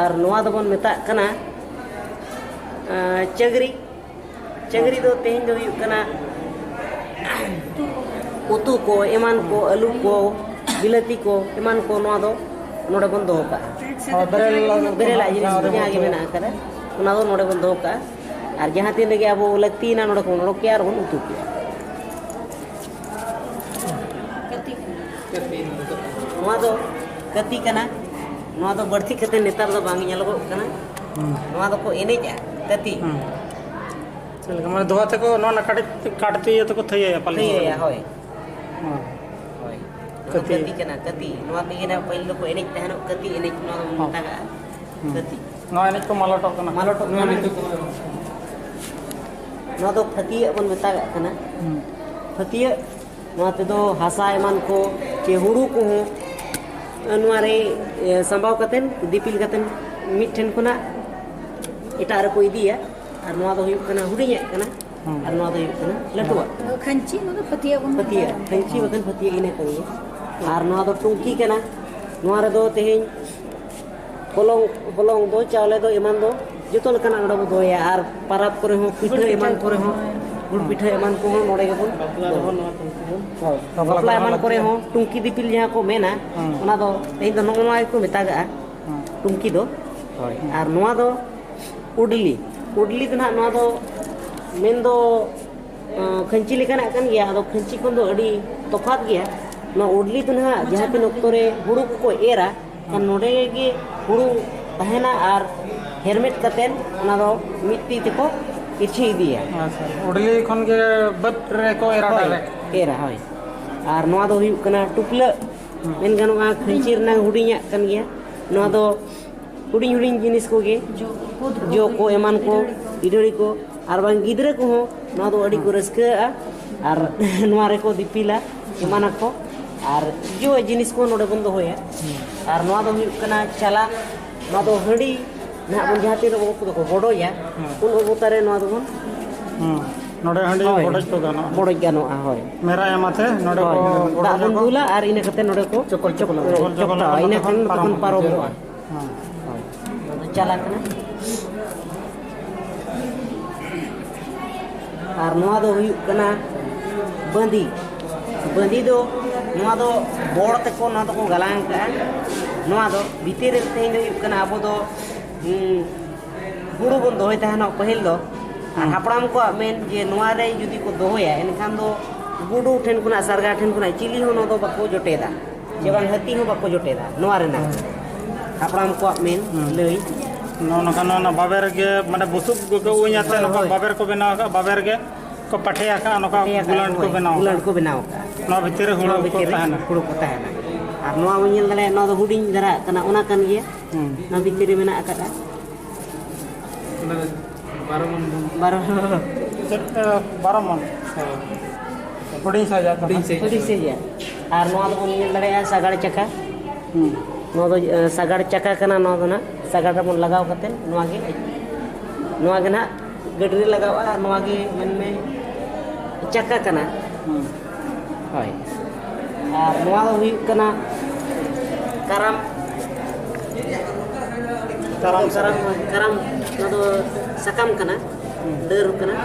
ᱟᱨ ᱱᱚᱣᱟ ᱫᱚᱵᱚᱱ ᱢᱮᱛᱟᱜ ᱠᱟᱱᱟ, ᱟᱸ, ᱪᱟᱹᱜᱽᱨᱤ᱾ ᱪᱟᱹᱜᱽᱨᱤ ᱫᱚ ᱛᱮᱦᱮᱧ ᱫᱚ ᱦᱩᱭᱩᱜ ᱠᱟᱱᱟ ᱩᱛᱩ ᱠᱚ, ᱮᱢᱟᱱ ᱠᱚ, ᱟᱹᱞᱩ ᱠᱚ, ᱵᱤᱞᱟᱹᱛᱤ ᱠᱚ, ᱮᱢᱟᱱ ᱠᱚ, ᱱᱚᱣᱟ ᱫᱚ ᱱᱚᱰᱮ ᱵᱚᱱ ᱫᱚᱦᱚ ᱠᱟᱜᱼᱟ᱾ ᱦᱳᱭ, ᱵᱮᱨᱮᱞ, ᱵᱮᱨᱮᱞᱟᱜ ᱡᱤᱱᱤᱥ ᱡᱟᱦᱟᱸ ᱜᱮ ᱢᱮᱱᱟᱜ ᱟᱠᱟᱫᱟ, ᱚᱱᱟ ᱫᱚ ᱱᱚᱰᱮ ᱵᱚᱱ ᱫᱚᱦᱚ ᱠᱟᱜᱼᱟ᱾ ᱟᱨ ᱡᱟᱦᱟᱸ ᱛᱤᱱ ᱨᱮᱜᱮ ᱟᱵᱚ ᱞᱟᱹᱠᱛᱤᱭᱮᱱᱟ, ᱱᱚᱰᱮ ᱠᱷᱚᱱ ᱚᱰᱚᱠ ᱠᱮᱜᱼᱟ ᱟᱨ ᱵᱚᱱ ᱩᱛᱩ ᱠᱮᱜᱼᱟ᱾ ᱱᱚᱣᱟ ᱫᱚ ᱠᱟᱹᱛᱤ ᱠᱟᱱᱟ᱾ ᱱᱚᱣᱟ ᱫᱚ ᱵᱟᱹᱲᱛᱤ ᱠᱟᱛᱮ ᱱᱮᱛᱟᱨ ᱫᱚ ᱵᱟᱝ ᱧᱮᱞᱚᱜᱚᱜ ᱠᱟᱱᱟ᱾ ᱦᱩᱸ᱾ ᱱᱚᱣᱟ ᱫᱚᱠᱚ ᱮᱱᱮᱡᱼᱟ, ᱠᱟᱹᱛᱤ᱾ ᱦᱩᱸ᱾ ᱪᱮᱫ ᱞᱮᱠᱟ? ᱢᱟᱱᱮ ᱫᱚᱦᱚ ᱛᱮᱠᱚ ᱱᱚᱣᱟ ᱱᱟᱠᱷᱟ ᱠᱟᱹᱴᱤᱡ ᱠᱟᱴ ᱛᱮ ᱤᱭᱟᱹ ᱛᱮᱠᱚ ᱛᱷᱟᱹᱭᱟᱹᱭᱟ ᱯᱟᱞᱮ᱾ ᱛᱷᱟᱹᱭᱟᱹᱭᱟ, ᱦᱳᱭ᱾ ᱦᱩᱸ᱾ ᱦᱳᱭ᱾ ᱱᱚᱣᱟ ᱫᱚ ᱠᱟᱹᱛᱤ᱾ ᱠᱟᱹᱛᱤ ᱠᱟᱱᱟ, ᱠᱟᱹᱛᱤ᱾ ᱱᱚᱣᱟ ᱛᱮᱜᱮ ᱱᱟᱜ ᱯᱟᱹᱦᱤᱞ ᱫᱚᱠᱚ ᱮᱱᱮᱡ ᱛᱟᱦᱮᱱᱚᱜ, ᱠᱟᱹᱛᱤ ᱮᱱᱮᱡ ᱱᱚᱣᱟ ᱫᱚᱵᱚᱱ ᱦᱚᱸ᱾ ᱢᱮᱛᱟᱜᱟᱜᱼᱟ᱾ ᱦᱩᱸ᱾ ᱠᱟᱹᱛᱤ᱾ ᱱᱚᱣᱟ ᱮᱱᱮᱡ ᱠᱚ ᱢᱟᱞᱚᱴᱚᱜ ᱠᱟᱱᱟ᱾ ᱢᱟᱞᱚᱴᱚᱜ ᱠᱟᱱᱟ᱾ ᱱᱚᱣᱟ ᱫᱚ ᱯᱷᱟᱹᱛᱤᱭᱟᱹᱜ ᱵᱚᱱ ᱢᱮᱛᱟᱜᱟᱜ ᱠᱟᱱᱟ᱾ ᱦᱩᱸ᱾ ᱯᱷᱟᱹᱛᱤᱭᱟᱹᱜ, ᱱᱚᱣᱟ ᱛᱮᱫᱚ ᱦᱟᱥᱟ ᱮᱢᱟᱱ ᱠᱚ ᱪᱮ ᱦᱩᱲᱩ ᱠᱚᱦᱚᱸ ᱱᱚᱣᱟ ᱨᱮ, ᱮ, ᱥᱟᱸᱵᱟᱣ ᱠᱟᱛᱮᱱ, ᱫᱤᱯᱤᱞ ᱠᱟᱛᱮᱱ ᱢᱤᱫ ᱴᱷᱮᱱ ᱠᱷᱚᱱᱟᱜ ᱮᱴᱟᱜ ᱨᱮᱠᱚ ᱤᱫᱤᱭᱟ᱾ ᱟᱨ ᱱᱚᱣᱟ ᱫᱚ ᱦᱩᱭᱩᱜ ᱠᱟᱱᱟ ᱦᱩᱰᱤᱧᱟᱜ ᱠᱟᱱᱟ᱾ ᱦᱩᱸ᱾ ᱟᱨ ᱱᱚᱣᱟ ᱫᱚ ᱦᱩᱭᱩᱜ ᱠᱟᱱᱟ ᱞᱟᱹᱴᱩᱣᱟᱜ᱾ ᱠᱷᱟᱹᱧᱪᱤ, ᱱᱚᱣᱟ ᱫᱚ ᱯᱷᱟᱹᱛᱤᱭᱟᱹ ᱵᱚᱱ ᱯᱷᱟᱹᱛᱤᱭᱟᱹ, ᱢᱮᱛᱟᱜᱼᱟ᱾ ᱠᱷᱟᱹᱧᱪᱤ ᱵᱟᱠᱷᱟᱱ ᱯᱷᱟᱹᱛᱤᱭᱟᱹ ᱤᱱᱟᱹ ᱠᱟᱱ ᱜᱮᱭᱟ᱾ ᱟᱨ ᱱᱚᱣᱟ ᱫᱚ ᱴᱩᱝᱠᱤ ᱠᱟᱱᱟ᱾ ᱱᱚᱣᱟ ᱨᱮᱫᱚ ᱛᱮᱦᱮᱧ ᱦᱚᱞᱚᱝ, ᱦᱚᱞᱚᱝ ᱫᱚ, ᱪᱟᱣᱞᱮ ᱫᱚ, ᱮᱢᱟᱱ ᱫᱚ ᱡᱚᱛᱚ ᱞᱮᱠᱟᱱᱟᱜ ᱱᱚᱰᱮ ᱵᱚ ᱫᱚᱦᱚᱭᱟ᱾ ᱟᱨ ᱯᱟᱨᱟᱵᱽ ᱠᱚᱨᱮ ᱦᱚᱸ, ᱯᱤᱴᱷᱟᱹ ᱮᱢᱟᱱ ᱠᱚᱨᱮ ᱦᱚᱸ, ᱜᱩᱲ ᱯᱤᱴᱷᱟᱹ ᱮᱢᱟᱱ ᱠᱚᱦᱚᱸ ᱱᱚᱰᱮ ᱜᱮᱵᱚᱱ ᱵᱟᱯᱞᱟ ᱨᱮᱦᱚᱸ ᱱᱚᱣᱟ ᱴᱩᱝᱠᱤ ᱵᱚᱱ ᱦᱳᱭ, ᱵᱟᱯᱞᱟ ᱵᱟᱯᱞᱟ ᱮᱢᱟᱱ ᱞᱟᱹᱜᱤᱫ ᱠᱚᱨᱮ ᱦᱚᱸ ᱴᱩᱝᱠᱤ ᱫᱤᱯᱤᱞ ᱡᱟᱦᱟᱸ ᱠᱚ ᱢᱮᱱᱟ, ᱦᱮᱸ᱾ ᱚᱱᱟ ᱫᱚ ᱛᱮᱦᱮᱧ ᱫᱚ ᱱᱚᱜᱼᱚ ᱱᱚᱣᱟ ᱜᱮᱠᱚ ᱢᱮᱛᱟᱜᱟᱜᱼᱟ, ᱦᱮᱸ᱾ ᱴᱩᱝᱠᱤ ᱫᱚ᱾ ᱦᱳᱭ᱾ ᱟᱨ ᱱᱚᱣᱟ ᱫᱚ ᱩᱰᱞᱤ᱾ ᱩᱰᱞᱤ ᱫᱚ ᱱᱟᱦᱟᱜ ᱱᱚᱣᱟ ᱫᱚ ᱢᱮᱱᱫᱚ, ᱟᱸ, ᱠᱷᱟᱹᱧᱪᱤ ᱞᱮᱠᱟᱱᱟᱜ ᱠᱟᱱ ᱜᱮᱭᱟ, ᱟᱫᱚ ᱠᱷᱟᱹᱧᱪᱤ ᱠᱷᱚᱱ ᱫᱚ ᱟᱹᱰᱤ ᱛᱚᱯᱷᱟᱛ ᱜᱮᱭᱟ᱾ ᱱᱚᱣᱟ ᱩᱰᱞᱤ ᱫᱚ ᱱᱟᱦᱟᱜ ᱡᱟᱦᱟᱸ ᱛᱤᱱ ᱚᱠᱛᱚ ᱨᱮ ᱦᱩᱲᱩ ᱠᱚᱠᱚ ᱮᱨᱟ, ᱠᱷᱟᱱ ᱱᱚᱰᱮ ᱜᱮ ᱦᱩᱲᱩ ᱛᱟᱦᱮᱱᱟ ᱟᱨ ᱦᱮᱨᱢᱮᱫ ᱠᱟᱛᱮᱫ ᱚᱱᱟ ᱫᱚ ᱢᱤᱫ ᱛᱤ ᱛᱮᱠᱚ ᱤᱨᱪᱤ ᱤᱫᱤᱭᱟ᱾ ᱟᱪᱪᱷᱟ, ᱩᱰᱞᱤ ᱠᱷᱚᱱ ᱜᱮ ᱵᱟᱹᱫᱽ ᱨᱮᱠᱚ ᱮᱨᱟ ᱦᱳᱭ, direct? ᱮᱨᱟ, ᱦᱳᱭ᱾ ᱟᱨ ᱱᱚᱣᱟ ᱫᱚ ᱦᱩᱭᱩᱜ ᱠᱟᱱᱟ ᱴᱩᱯᱞᱟᱹᱜ, ᱦᱩᱸ᱾ ᱢᱮᱱ ᱜᱟᱱᱚᱜᱼᱟ ᱠᱷᱟᱹᱧᱪᱤ ᱨᱮᱱᱟᱜ ᱦᱩᱰᱤᱧᱟᱜ ᱠᱟᱱ ᱜᱮᱭᱟ᱾ ᱱᱚᱣᱟ ᱫᱚ ᱦᱩᱰᱤᱧ ᱦᱩᱰᱤᱧ ᱡᱤᱱᱤᱥ ᱠᱚᱜᱮ, ᱡᱚ ᱠᱚ, ᱡᱚ ᱠᱚ, ᱮᱢᱟᱱ ᱠᱚ, ᱤᱰᱟᱹᱲᱤ ᱠᱚ, ᱟᱨ ᱵᱟᱝ ᱜᱤᱫᱽᱨᱟᱹ ᱠᱚᱦᱚᱸ ᱱᱚᱣᱟ ᱫᱚ ᱟᱹᱰᱤ ᱠᱚ ᱨᱟᱹᱥᱠᱟᱹᱜᱼᱟ᱾ ᱟᱨ ᱱᱚᱣᱟ ᱨᱮᱠᱚ ᱫᱤᱯᱤᱞᱟ, ᱮᱢᱟᱱᱟᱠᱚ᱾ ᱟᱨ ᱡᱚ ᱡᱤᱱᱤᱥ ᱠᱚ ᱱᱚᱰᱮ ᱵᱚᱱ ᱫᱚᱦᱚᱭᱟ᱾ ᱟᱨ ᱱᱚᱣᱟ ᱫᱚ ᱦᱩᱭᱩᱜ ᱠᱟᱱᱟ ᱪᱟᱞᱟ᱾ ᱱᱚᱣᱟ ᱫᱚ ᱦᱟᱺᱰᱤ ᱱᱟᱦᱟᱜ ᱵᱚᱱ ᱡᱟᱦᱟᱸ ᱛᱤᱱ ᱨᱮ ᱵᱚᱸᱜᱟ ᱠᱚᱫᱚ ᱠᱚ ᱵᱚᱰᱚᱡᱟ, ᱦᱮᱸ᱾ ᱩᱱ ᱚᱵᱚᱛᱟ ᱨᱮ ᱱᱚᱣᱟ ᱫᱚᱵᱚᱱ ᱦᱮᱸ᱾ ᱱᱚᱰᱮ ᱦᱟᱺᱰᱤ ᱦᱳᱭ᱾ ᱵᱚᱰᱚᱡ ᱠᱚ ᱜᱟᱱᱚᱜᱼᱟ᱾ ᱵᱚᱰᱚᱡ ᱜᱟᱱᱚᱜᱼᱟ, ᱦᱳᱭ᱾ ᱢᱮᱨᱟ ᱮᱢ ᱟᱛᱮ ᱱᱚᱰᱮ ᱦᱳᱭ᱾ ᱠᱚ ᱫᱟᱜ ᱵᱚᱰᱚᱡ ᱵᱚᱱ ᱟᱠᱚ᱾ ᱫᱩᱞᱟ ᱟᱨ ᱤᱱᱟᱹ ᱠᱟᱛᱮ ᱱᱚᱰᱮ ᱠᱚ ᱪᱚᱠᱚᱞ ᱪᱚᱠᱚᱞ ᱪᱚᱠᱚᱞ ᱟᱠᱚ᱾ ᱪᱚᱠᱛᱟᱣᱟ, ᱤᱱᱟᱹ ᱠᱷᱟᱱ ᱛᱚᱠᱷᱚᱱ ᱯᱟᱨᱚᱢᱚᱜᱼᱟ᱾ ᱯᱟᱨᱚᱢᱚᱜᱼᱟ᱾ ᱦᱮᱸ᱾ ᱦᱳᱭ᱾ ᱱᱚᱣᱟ ᱫᱚ ᱪᱟᱞᱟ ᱠᱟᱱᱟ᱾ ᱟᱨ ᱱᱚᱣᱟ ᱫᱚ ᱦᱩᱭᱩᱜ ᱠᱟᱱᱟ ᱵᱟᱸᱫᱤ᱾ ᱵᱟᱸᱫᱤ ᱫᱚ, ᱱᱚᱣᱟ ᱫᱚ ᱵᱚᱲ ᱛᱮᱠᱚ ᱱᱚᱣᱟ ᱫᱚᱠᱚ ᱜᱟᱞᱟᱝ ᱟᱠᱟᱫᱼᱟ᱾ ᱱᱚᱣᱟ ᱫᱚ ᱵᱷᱤᱛᱤᱨ ᱨᱮ ᱛᱮᱦᱮᱧ ᱫᱚ ᱦᱩᱭᱩᱜ ᱠᱟᱱᱟ, ᱟᱵᱚ ᱫᱚ, ᱦᱩᱸ, ᱦᱩᱲᱩ ᱵᱚᱱ ᱫᱚᱦᱚᱭ ᱛᱟᱦᱮᱱᱚᱜ ᱯᱟᱹᱦᱤᱞ ᱫᱚ᱾ ᱟᱨ ᱦᱩᱸ᱾ ᱦᱟᱯᱲᱟᱢ ᱠᱚᱣᱟᱜ ᱢᱮᱱ ᱡᱮ ᱱᱚᱣᱟ ᱨᱮ ᱡᱩᱫᱤ ᱠᱚ ᱫᱚᱦᱚᱭᱟ, ᱮᱱᱠᱷᱟᱱ ᱫᱚ ᱜᱩᱰᱩ ᱴᱷᱮᱱ ᱠᱷᱚᱱᱟᱜ, ᱥᱟᱨᱜᱟ ᱴᱷᱮᱱ ᱠᱷᱚᱱᱟᱜ ᱪᱤᱞᱤ ᱦᱚᱸ ᱱᱚᱣᱟ ᱫᱚ ᱵᱟᱠᱚ ᱡᱚᱴᱮᱫᱟ᱾ ᱪᱮ ᱵᱟᱝ ᱦᱟᱹᱛᱤ ᱦᱚᱸ ᱵᱟᱠᱚ ᱡᱚᱴᱮᱫᱟ ᱱᱚᱣᱟ ᱨᱮᱱᱟᱜ᱾ ᱦᱩᱸ᱾ ᱦᱟᱯᱲᱟᱢ ᱠᱚᱣᱟᱜ ᱢᱮᱱ ᱦᱩᱸ᱾ ᱞᱟᱹᱭ᱾ ᱱᱚᱜᱼᱚ ᱱᱚᱝᱠᱟ, ᱱᱚᱣᱟ ᱵᱟᱵᱮᱨ ᱜᱮ, ᱢᱟᱱᱮ ᱵᱩᱥᱩᱵ ᱠᱚᱠᱚ ᱩᱧ ᱟᱛᱮ ᱦᱳᱭ, ᱱᱚᱝᱠᱟ ᱦᱳᱭ᱾ ᱵᱟᱵᱮᱨ ᱠᱚ ᱵᱮᱱᱟᱣ ᱟᱠᱟᱫᱼᱟ, ᱵᱟᱵᱮᱨ ᱜᱮ ᱠᱚ ᱯᱟᱴᱷᱮ ᱟᱠᱟᱫᱼᱟ, ᱱᱚᱝᱠᱟ ᱯᱟᱴᱷᱮ ᱟᱠᱟᱫᱼᱟ, ᱜᱩᱞᱟᱹᱴ ᱠᱚ ᱦᱳᱭ, ᱵᱮᱱᱟᱣ ᱜᱩᱞᱟᱹᱴ ᱟᱠᱟᱫᱼᱟ᱾ ᱠᱚ ᱵᱮᱱᱟᱣ ᱟᱠᱟᱫᱼᱟ᱾ ᱱᱚᱣᱟ ᱵᱷᱤᱛᱤᱨ ᱨᱮ ᱦᱩᱲᱩ ᱱᱚᱣᱟ ᱠᱚ ᱵᱷᱤᱛᱤᱨ ᱨᱮ ᱛᱟᱦᱮᱱᱟ᱾ ᱦᱩᱲᱩ ᱠᱚ ᱛᱟᱦᱮᱱᱟ᱾ ᱟᱨ ᱱᱚᱣᱟ ᱵᱚᱱ ᱧᱮᱞ ᱫᱟᱲᱮᱭᱟᱜᱼᱟ, ᱱᱚᱣᱟ ᱫᱚ ᱦᱩᱰᱤᱧ ᱫᱷᱟᱨᱟ ᱠᱟᱱᱟ, ᱚᱱᱟ ᱠᱟᱱ ᱜᱮᱭᱟ᱾ ᱦᱩᱸ᱾ ᱱᱚᱣᱟ ᱵᱷᱤᱛᱤᱨ ᱨᱮ ᱢᱮᱱᱟᱜ ᱟᱠᱟᱫᱼᱟ᱾ ᱚᱱᱟ ᱫᱚ ᱵᱟᱨᱚ ᱢᱚᱱ ᱫᱷᱟᱹᱵᱤᱡ᱾ ᱵᱟᱨᱚ᱾ ᱪᱮᱫ, ᱮ, ᱵᱟᱨᱚ ᱢᱚᱱ? ᱦᱳᱭ᱾ ᱦᱩᱰᱤᱧ ᱥᱟᱭᱤᱡᱟᱜ ᱠᱟᱱᱟ᱾ ᱦᱩᱰᱤᱧ ᱥᱟᱭᱤᱡ᱾ ᱦᱩᱰᱤᱧ ᱥᱟᱭᱤᱡᱟᱜ᱾ ᱟᱨ ᱱᱚᱣᱟ ᱫᱚᱵᱚᱱ ᱧᱮᱞ ᱫᱟᱲᱮᱭᱟᱜᱼᱟ ᱥᱟᱜᱟᱲ ᱪᱟᱠᱟ᱾ ᱦᱩᱸ᱾ ᱱᱚᱣᱟ ᱫᱚ, ᱮ, ᱥᱟᱜᱟᱲ ᱪᱟᱠᱟ ᱠᱟᱱᱟ᱾ ᱱᱚᱣᱟ ᱫᱚ ᱱᱟᱜ ᱥᱟᱜᱟᱲ ᱨᱮᱵᱚᱱ ᱞᱟᱜᱟᱣ ᱠᱟᱛᱮ ᱱᱚᱣᱟ ᱜᱮ, ᱱᱚᱣᱟ ᱜᱮ ᱱᱟᱜ ᱜᱟᱹᱰᱤ ᱨᱮ ᱞᱟᱜᱟᱣᱼᱟ ᱟᱨ ᱱᱚᱣᱟ ᱜᱮ ᱢᱮᱱᱢᱮ ᱪᱟᱠᱟ ᱠᱟᱱᱟ᱾ ᱦᱩᱸ᱾ ᱦᱳᱭ᱾ ᱟᱨ ᱱᱚᱣᱟ ᱫᱚ ᱦᱩᱭᱩᱜ ᱠᱟᱱᱟ ᱠᱟᱨᱟᱢ᱾ ᱠᱟᱨᱟᱢ ᱠᱟᱨᱟᱢ, ᱥᱟᱠᱟᱢ᱾ ᱠᱟᱨᱟᱢ, ᱱᱚᱣᱟ ᱫᱚ ᱥᱟᱠᱟᱢ ᱠᱟᱱᱟ, ᱦᱩᱸ᱾ ᱰᱟᱹᱨ ᱠᱟᱱᱟ᱾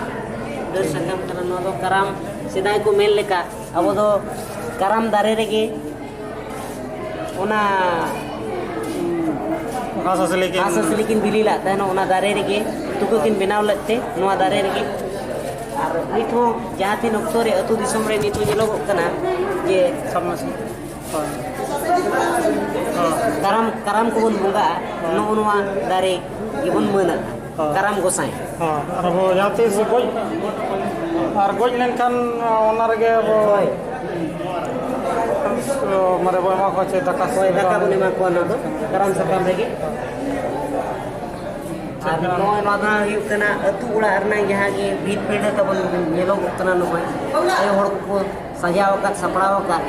ᱥᱟᱠᱟᱢ ᱠᱟᱱᱟ᱾ ᱱᱚᱣᱟ ᱫᱚ ᱠᱟᱨᱟᱢ, ᱥᱮᱫᱟᱭ ᱠᱚ ᱢᱮᱱ ᱞᱮᱠᱟ, ᱟᱵᱚ ᱫᱚ ᱠᱟᱨᱟᱢ ᱫᱟᱨᱮ ᱨᱮᱜᱮ ᱚᱱᱟ ᱜᱷᱟᱥ ᱦᱟᱸᱥᱞᱤ ᱠᱤᱱ ᱜᱷᱟᱥ ᱦᱟᱸᱥᱞᱤ ᱠᱤᱱ ᱵᱤᱞᱤ ᱞᱟᱜ ᱛᱟᱦᱮᱱᱟ, ᱚᱱᱟ ᱫᱟᱨᱮ ᱨᱮᱜᱮ ᱛᱩᱠᱟᱹ ᱠᱤᱱ ᱵᱮᱱᱟᱣ ᱞᱮᱫ ᱛᱮ ᱱᱚᱣᱟ ᱫᱟᱨᱮ ᱨᱮᱜᱮ᱾ ᱟᱨ ᱱᱤᱛ ᱦᱚᱸ ᱡᱟᱦᱟᱸ ᱛᱤᱱ ᱚᱠᱛᱚ ᱨᱮ ᱟᱹᱛᱩ ᱫᱤᱥᱚᱢ ᱨᱮ ᱱᱤᱛ ᱦᱚᱸ ᱧᱮᱞᱚᱜᱚᱜ ᱠᱟᱱᱟ ᱡᱮ ᱥᱟᱵᱢᱟᱨᱥᱤ ᱦᱳᱭ ᱠᱟᱨᱟᱢ ᱠᱟᱨᱟᱢ ᱠᱚᱵᱚᱱ ᱵᱚᱸᱜᱟᱜᱼᱟ, ᱱᱚᱜᱼᱚ ᱱᱚᱣᱟ ᱫᱟᱨᱮ ᱜᱮᱵᱚᱱ ᱢᱟᱹᱱᱟᱜᱼᱟ, ᱠᱟᱨᱟᱢ ᱜᱚᱸᱥᱟᱭ᱾ ᱦᱳᱭ ᱟᱨ ᱟᱵᱚ ᱡᱟᱦᱟᱸ ᱛᱤᱥ ᱜᱚᱡ ᱟᱨ ᱜᱚᱡ ᱞᱮᱱᱠᱷᱟᱱ ᱚᱱᱟ ᱨᱮᱜᱮ ᱟᱵᱚ ᱦᱳᱭ ᱢᱟᱱᱮ ᱵᱚ ᱮᱢᱟ ᱠᱚᱣᱟ ᱪᱮᱫ ᱫᱟᱠᱟ ᱦᱳᱭ, ᱫᱟᱠᱟ ᱵᱚᱱ ᱮᱢᱟ ᱠᱚᱣᱟ ᱱᱚᱣᱟ ᱫᱚ ᱠᱟᱨᱟᱢ ᱥᱟᱠᱟᱢ ᱨᱮᱜᱮ᱾ ᱟᱨ ᱱᱚᱜᱼᱚᱭ ᱱᱚᱣᱟ ᱫᱚ ᱦᱩᱭᱩᱜ ᱠᱟᱱᱟ ᱟᱹᱛᱩ ᱚᱲᱟᱜ ᱨᱮᱱᱟᱜ ᱡᱟᱦᱟᱸ ᱜᱮ ᱵᱷᱤᱛ ᱯᱤᱸᱰᱟᱹ ᱛᱟᱵᱚᱱ ᱧᱮᱞᱚᱜᱚᱜ ᱠᱟᱱᱟ, ᱱᱚᱜᱼᱚᱭ ᱟᱭᱳ ᱦᱚᱲ ᱠᱚᱠᱚ ᱥᱟᱡᱟᱣ ᱟᱠᱟᱫ, ᱥᱟᱯᱲᱟᱣ ᱟᱠᱟᱫ,